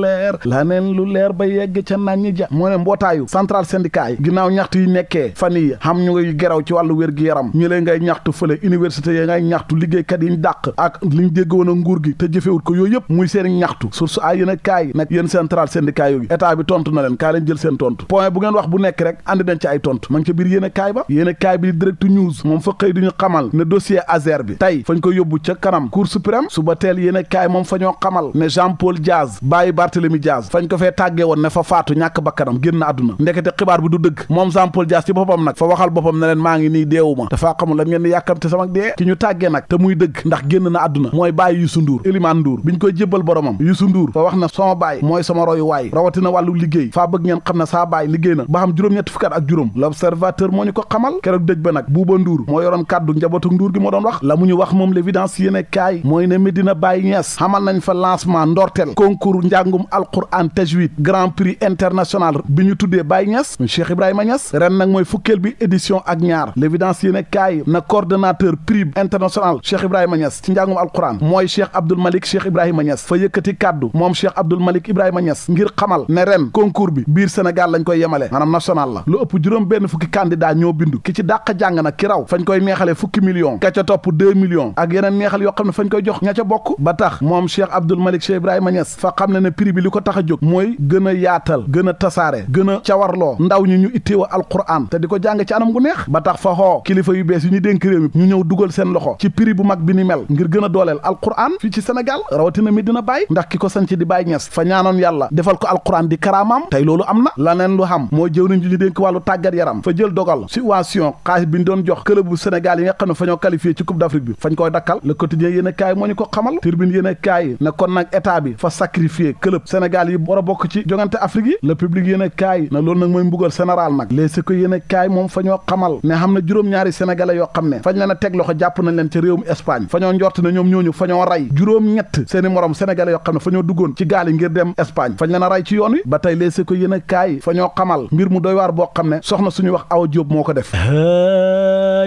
leer la neen lu leer ba yegg ca naan ñi ja moo ne mbootaayu central syndicat yi ginnaaw ñaxtu yi nekkee fan yi xam ñu ngay geraw ci wàllu wér-gi-yaram ñu leen ngay ñaxtu fële université yi ngay ñaxtu liggéeykat yi ñu dàq ak liñ dégg woon a nguur gi te jëfewut ko yooyu yëpp muy seen ñaxtu source ay yéen a kaay nag yéen central syndicat yooyu état bi tontu na leen kaa leen jël seen tontu point bu ngeen wax bu nekk rek andi nañ ci ay tontu ma ngi ca biir yéen a kaay ba yéen a kaay bi direct news moom fa xëy duñu xamal ne dossier Azer bi tey fañ ko yóbbu ca kanam cour suprême suba teel yéen a kaay moom fa ñoo xamal ne Jean Paul Diaz bàyyi Barthélemy Diaz fañ ko fee tàggee woon ne fa faatu ñàkk bakkanam génn àdduna ndekete xibaar bi du dëgg moom Jean Paul Diaz ci boppam nag fa waxal boppam ne leen maa ngi nii deewuma dafaa xamul lan ngeen di yàkkamte sama dee ki ñu tàggee nag te muy dëgg ndax génn na àdduna mooy bàyyi Youssou Ndour Elimane Ndour biñ koy jébbal boromam Youssou Ndour fa wax na sama baay mooy sama royu waay rawatina wàllu liggéey faa bëgg ngeen xam ne saa baay liggéey na ba xam juróom-ñetti fukki at ak juróom l'observateur moo ñu ko xamal keroog dëj ba nag Bouba Ndour moo yoroon kàddu njabootu Ndour gi moo doon wax la mu ñu wax moom l'évidence yéene kaay mooy ne Medina Baye Niass xamal nañ fa lancement ndortel concours njàngum alquran tajwid grand prix international bi ñu tuddee Baye Niass Cheikh Ibrahima Niass ren nag mooy fukkeel bi édition ak ñaar l'évidence yéene kaay na coordonnateur prix international Cheikh Ibrahima Niass ci njàngum alquran mooy Cheikh Abdoul Malik Cheikh Ibrahima Niass fa yëkkati kàddu moom Cheikh Abdoul Malik Ibrahima Niass ngir xamal ne ren concours bi biir Sénégal lañ koy yemale maanaam national la lu ëpp juróom benn fukki candidat ñoo bindu ki ci dàq jàng nag ki raw fañ koy neexale fukki millions ka ca topp 2 millions ak yeneen neexal yoo xam ne fañ koy jox ña ca bokk ba tax moom Cheikh Abdoul Malik Cheikh Ibrahima Niass fa xam ne prix bi li ko tax a jóg mooy gën a yaatal gën a tasaare gën a cawarloo ndaw ñi ñu itteewa alquran te di ko jàng ci anam gu neex ba tax fa xoo kilifa yu bees yu ñu dénk réew mi ñu ñëw dugal seen loxo ci prix bu mag bi ni mel ngir gën a dooleel alquran fii ci Sénégal rawatina Medina Baye ndax ki ko sanc di Baye Niass fa ñaanoon yàlla defal ko alquran di karaamaam tey loolu am na laneen lu xam moo jëwriñ ji ñu dénk wàllu tàggat yaram fa jël dogal subvention xaalis bi ñu doon jox club bu Sénégal yi nga xam ne fa ñoo qualifié ci coupe d'Afrique bi fañ koy dakkal le quotidien yéen a kaay moo ñu ko xamal turbine yéen a kaay na kon nag état bi fa sacrifié club Sénégal yi war a bokk ci jongante Afrique yi le public yéen a kaay na loolu nag mooy mbugal général nag léegi ko yéen a kaay moom fa ñoo xamal ne xam na juróom-ñaari sénégalais yoo xam ne fañ leen a teg loxo jàpp nañ leen ca réewum Espagne fa ñoo njort ne ñoom ñooñu fa ñoo rey juróom-ñett seeni morom sénégalais yoo xam ne fa ñoo duggoon ci gaal yi ngir dem Espagne fañ leen a rey ci yoon wi ba tey léegi ko yéen a kaay fa ñoo xamal mbir mu doy waar boo xam ne soxna suñu wax Awa Diop moo ko def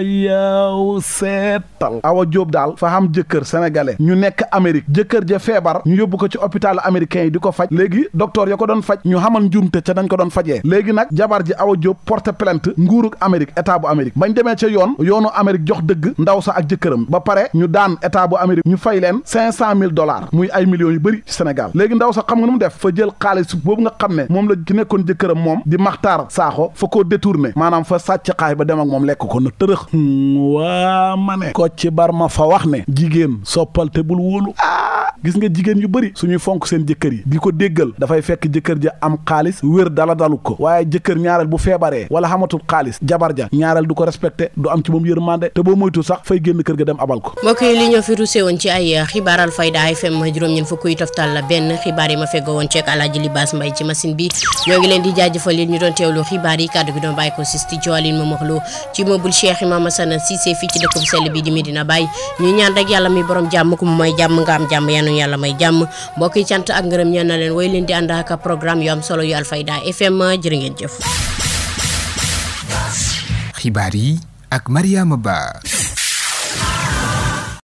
yow seetal Awa Diop daal fa xam jëkkër sénégalais ñu nekk Amérique jëkkër ja feebar ñu yóbbu ko ci hôpital américain yi di ko faj léegi docteur ya ko doon faj ñu xamal njuumte ca dañ ko doon fajee léegi nag jabar ji Awa Diop porte plainte nguurug Amérique état bu Amérique bañ demee ca yoonu Amérique jox dëgg ndaw sa ak jëkkëram ba pare ñu daan état bu Amérique ñu fay leen $500,000 muy ay millions yu bëri ci Sénégal léegi ndaw sa xam nga nu mu def fa jël xaalis boobu nga xam ne moom la ki nekkoon jëkkëram moom di Maxtaar Saaxo fa koo détourné maanaam fa sàcc xaay ba dem ak moom lekk ko na tërëx waa ma ne ko ci bar ma fa wax ne jigéen soppal te bul wóolu gis nga jigéen yu bëri suñuy fonk seen jëkkër yi di ko déggal dafay fekk jëkkër ja am xaalis wér dala dalu ko waaye jëkkër ñaareel bu feebaree wala xamatul xaalis jabar ja ñaareel du ko respecté du am ci moom yërmande te boo moytu sax fay génn kër ga dem abal ko. mbokk yi li ñoo fi rusé woon ci ay xibaar Alfayda FM juróom-ñeent fukk yu toftal la benn xibaar yi ma feggoo woon ceek Alaaji Libaas Mbay ci machine bi ñoo ngi leen di jaajëfal yéen ñu doon teewlu xibaar yi kàddu gi doon bàyyi ko si studio Aline Momar ci mobile Cheikh Imam Sana Cissé fii ci dëkk bu sell bi di Medina Baye ñu ñaan rek yàlla mi borom jàmm ku mu may jàmm nga am jàmm yanu yàlla may jàmm mbokk yi cant ak ngërëm ñaan na leen way leen di ànd ak programme yu am solo yu Alfayda FM jërë ngeen jëf. xibaar yi ak Mariama Ba.